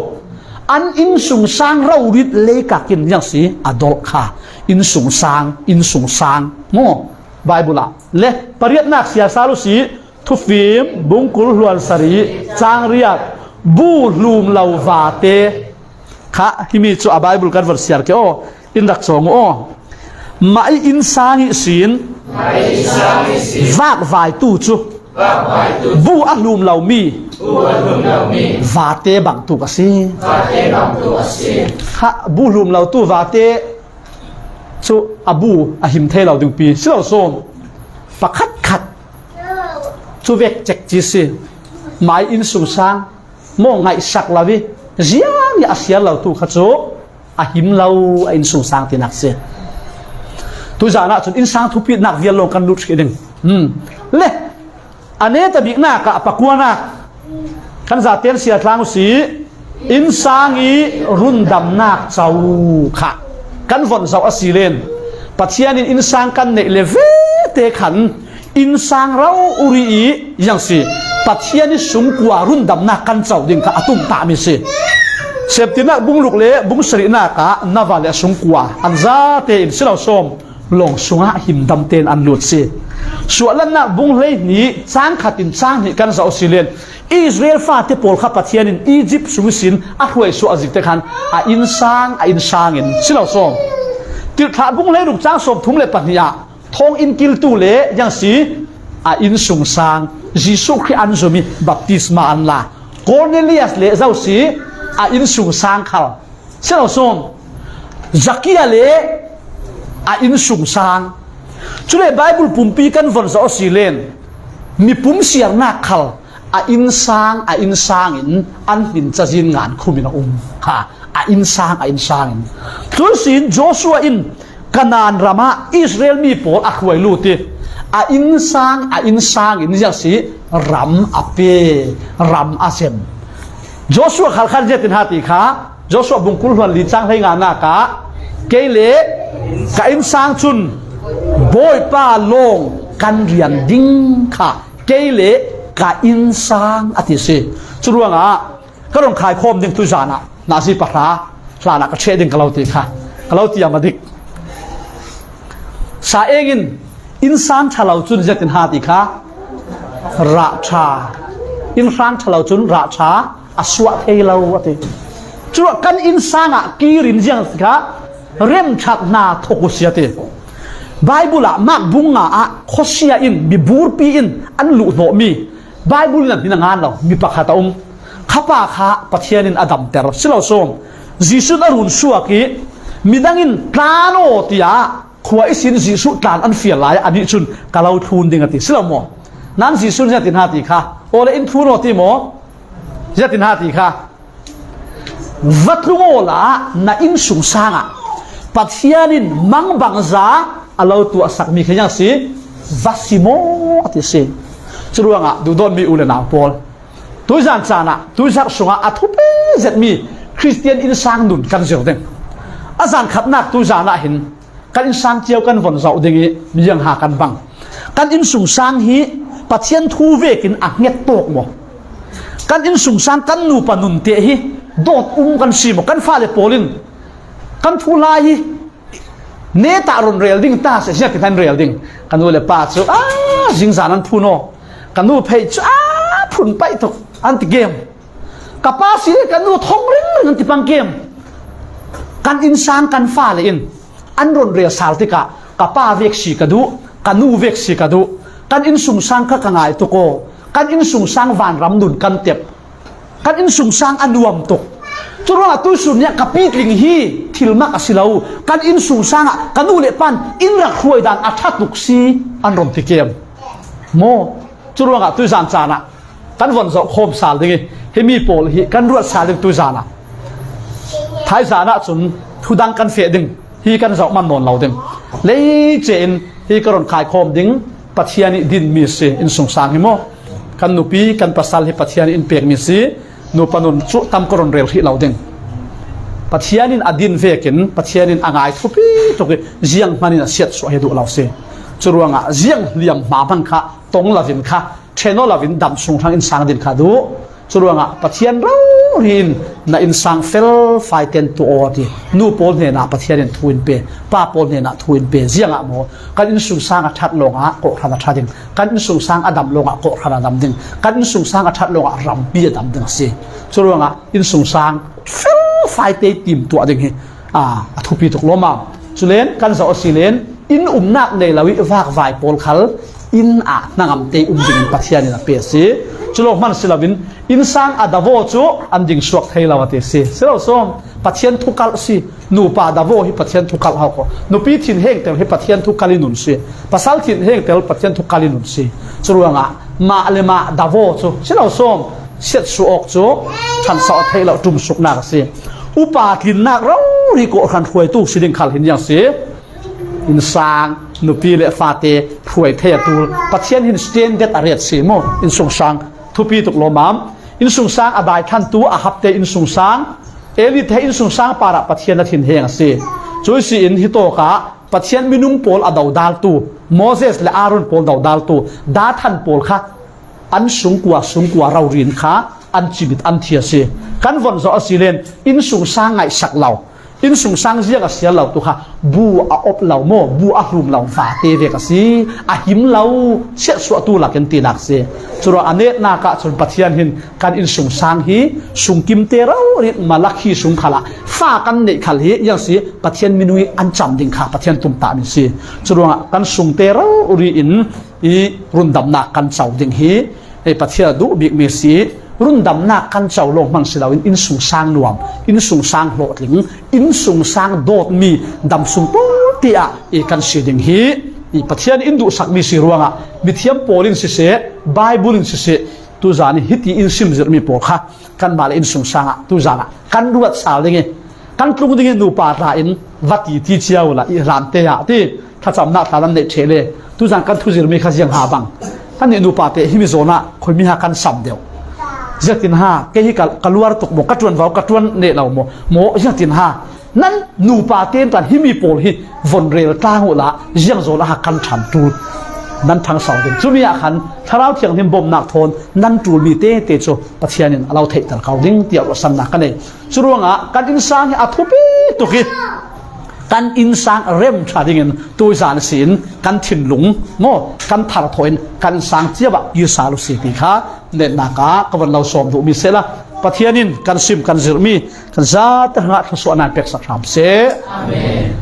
An innsungsang rorelin leikak in ziang si a dolh kha. Innsungsang, innsungsang. Maw, Bible ah le pariatnak siasal uh si. Thufim bungkul hluan sarih cang riat, bu hlum lo vate. Kha, himi cu a Bible kan von siar ke aw, in rak cawng uh aw. Mah i innsang ihsin vakvaitu cu bu a hlum lomi vate bang tuk a si. Kha, bu hlum lo tu vate cu a bu a him thei lo dingpi si lo sawm. Pakhatkhat cu vek cek ci si. Mah i innsungsang maw ngaihsak lo i ziang i a siar lo tu kha cu a him lo a innsungsang tinak si. Tuzan ah cun innsang thupinak vial lawng kan lut hrih ding. Hmm. Le a neta biknak ah pakuanak kan zaten siatlang uh si. Innsang i rundamnak co kha kan von zoh a si len Pathian in innsang kan neih le vete khan innsang rori i ziang si. Pathian i sungkua rundamnak kan co ding kha a tumtahmi si. Septinak bungluk le bungsarihnak ah nava le sungkua an zate in si lo sawm lawng sungah himdam tein an lut si. Suahlannak bung hleihnih cang khat in cang hnih kan zoh si len Israel fate pawl kha Pathian in Egypt sung ihsin a hruai suah a zikte khan a innsang, a innsang in si lo sawm. Tirhthlah bung hleiruk cang sawm thum le pahnih ah thawnginn kiltu le ziang si a innsungsang Jesuh Khrih an zum i baptisma an la. Cornelius le zo si a innsungsang khal si lo sawm. Zakia le a innsungsang. Cule Bible pumpi kan von zoh a si len mipum siarnak khal a innsang, a innsang in an hmin cazin ngan khum in a um kha. A innsang, a innsang in. Tuisin Joshua in Kanaan ram ah Israel mi pawl a hruai lut i a innsang, a innsang in ziang si ram a pe, ram a sem. Joshua khal khan ziatin ha ti kha, Joshua bungkul hluan li cang hlei nganak ah, kei le ka innsang cun Bawipa lawng kan rian ding kha, kei le ka innsang a ti si. Curuangah ka run khaikhawm ding tuzan ah nazi pahra hlan ah ka ṭheh ding ka lo ti kha, ka lo ti a ma dik. Sa eng in innsang ṭha lo cun ziatin ha ti kha, rah ṭha, innhrang ṭha lo cun rah ṭha a suah thei lo a ti. Curuah kan innsang ah kir in ziang si kha, remthlat hna thawk uh si a ti. Bible ah Mark bung nga ah khuasia in miburpi in an luhhnawhmi Bible in an hmin a ngan lo mi pakhat a um. Khapa kha Pathian in a damter si lo sawm. Jesuh in a run suak i midang in tlan aw tiah khua ihsin Jesuh tlan an fial lai ah anih cun ka lo thlun ding a ti si lo maw? Nan Jesuh in ziatin ha ti kha, aw le in thlun aw ti maw? Ziatin ha ti kha, va tlung awla na innsungsang ah Pathian in mangbangza a lo tuahsakmi kha ziang si, va si maw a ti si. Curuangah duhdawtmi u le nau pawl, tuizan caan ah tuizarh sungah a thupi zetmi Khristian innsang nun kan zir ding. A zan khatnak tuizan ah hin kan innsang cio kan von zoh ding i ziangha kan bang. Kan innsungsang hi Pathian thu vekin a hnget tawk maw? Kan innsungsang kan nupa nun te hi dawt um kan si maw? Kan fale pawl in kan thu lai hi netah run rel ding ta seh, ziakin an rel ding. Ka nu le pa cu, "A, zingzan an phun aw. Ka nu phei cu, a, phun paih tuk," an ti kem. Ka pa si le ka nu thong ringring an ti pang kem. Kan innsang kan fale in an run rel sal tikah ka pa vek si ka duh, ka nu vek si ka duh. Kan innsungsang kha ka ngai tuk aw. Kan innsungsang vanram nun kan tep. Kan innsungsang a nuam tuk. Curuangah tuisun nih ka pitling hi thil mak a si lo. Kan innsungsang ah ka nu le pan in rak hruai dan a ṭha tuk si an run ti kem. Maw? Curuangah tuizan caan ah kan von zoh khawm sal ding i, himi pawl hi kan ruat sal ding tuizan ah. Thaizan ah cun thudang kan feh ding, hi kan zoh man nawn lo ding. Leice in hi ka run khaikhawm ding, Pathian i dinmi si innsungsang hi maw? Kan nupi, kan pasal hi Pathian in pekmi si, nupa nun cu tam ka run rel hrih lo ding. Pathian in a din vekin, Pathian in a ngai thupi tuk i, zianghman in a siatsuah hi duh lo si. Curuangah ziang hliam hma hmang kha tong lovin kha, ṭhen aw lovin dam sung hrang in sang ding kha duh. Curuangah Pathian ro rori in na innsang felfai ten tuah aw ti. Nu pawl hnenah Pathian in thu in pe, pa pawl hnenah thu in pe. Ziangah maw, kan innsungsang a ṭhat lawngah kawhhran a ṭha ding, kan innsungsang a dam lawngah kawhhran a dam ding, kan innsungsang a ṭhat lawngah rampi a dam ding a si. Curuangah innsungsang felfai te tim tuah ding hi a, a thupi tuk lawm a. Culen kan zoh a si len, inn umnak nei lo ih vakvai pawl khal inn ah hnangamte um dingin Pathian in a pe a si. Cu lawng hman si loin, innsang a davaw cu an ding suak thei lo a ti si. Si lo sawm, Pathian thukalh si. Nupa davaw hi Pathian thukalh hau ko. Nupi thinhengtel hi Pathian thukalh in nun si. Pasal thinhengtel Pathian thukalh in nun si. Curuangah mah le mah davaw cu si lo sawm, siatsuah awk cu ṭhanso a theih lo ṭumsuknak a si. Upa tlinnak rori kawhhran hruaitu si ding khal hin ziang si. Innsang, nupi le fate hruai thei a ṭul. Pathian hin standard a ret si maw? Innsungsang thupi tuk lawmam. Innsungsang a daithlantu Ahab te innsungsang, Eli te innsungsang parah Pathian a thinheng a si. Cuih si in hitawkah Pathian minung pawl a dodaltu, Moses le Aaron pawl dodaltu, dathan pawl kha an sungkua sungkua rori in kha an cimit an thi a si. Kan von zawh a si len innsungsang ngaihsak lo, innsungsang ziang a sial lo tu kha bu a op lo maw, bu a hlum lo vate vek a si. A him lo, siatsuahtu lakin tinak si. Curuang a netnak ah cun Pathian hin kan innsungsang hi sungkimte rori in Malakhi sung khalah fa kan neih khal hi iang si, Pathian minung ih an cam ding kha Pathian tumtahmi si. Curuangah kan sungte rori in ih rundamnak kan co ding hi, hei Pathian a duh bikmi si. Rundamnak kan co lawng hmang si loin innsungsang nuam, innsungsang hlawhtling, innsungsang dawtmi damsung pawl tiah ih kan si ding hi. Ih Pathian in duhsakmi si ruangah mithiam pawl in siseh, Baibal in siseh, tuzan ih hiti in simzirhmi pawl kha kanmah le innsungsang ah tuzan ah kan ruat sal ding ih, kan tlung ding ih nupa tla in va ti ti cia uhla ih hlan te ah ti thlacamnak tla nan neih ṭheh le. Tuzan kan thuzirmi kha ziang ha bang? Kan nih nupa te himi zawn ah khuimi ha kan sam deuh? Ziangtin ha kei hi ka, ka luar tuk maw, ka ṭuan vau, ka ṭuan neh lo maw, maw ziangtin ha? Nan nupa te in tan himi pawl hi von rel tlang uhla ziang zawn ah ha kan ṭhan ṭul? Nan ṭhangso ding. Cumi ah khan Thlarau Thianghlim bawmhnak thawn nan ṭulmi tete cu Pathian in a lo theihter ko ding tiah ruahsannak ka nei. Curuangah kan innsang hi a thupi tuk ih kan innsang rem ṭha dingin tuzan ihsin kan thinlung maw, kan thar thawh in kan innsang cio ah kir sal uh si ti kha netnak ah ka von lo sawm duhmi sehla Pathian in kan sim kan zirhmi kan zate hrangah thluasuahnak in peksak hram seh. Amen.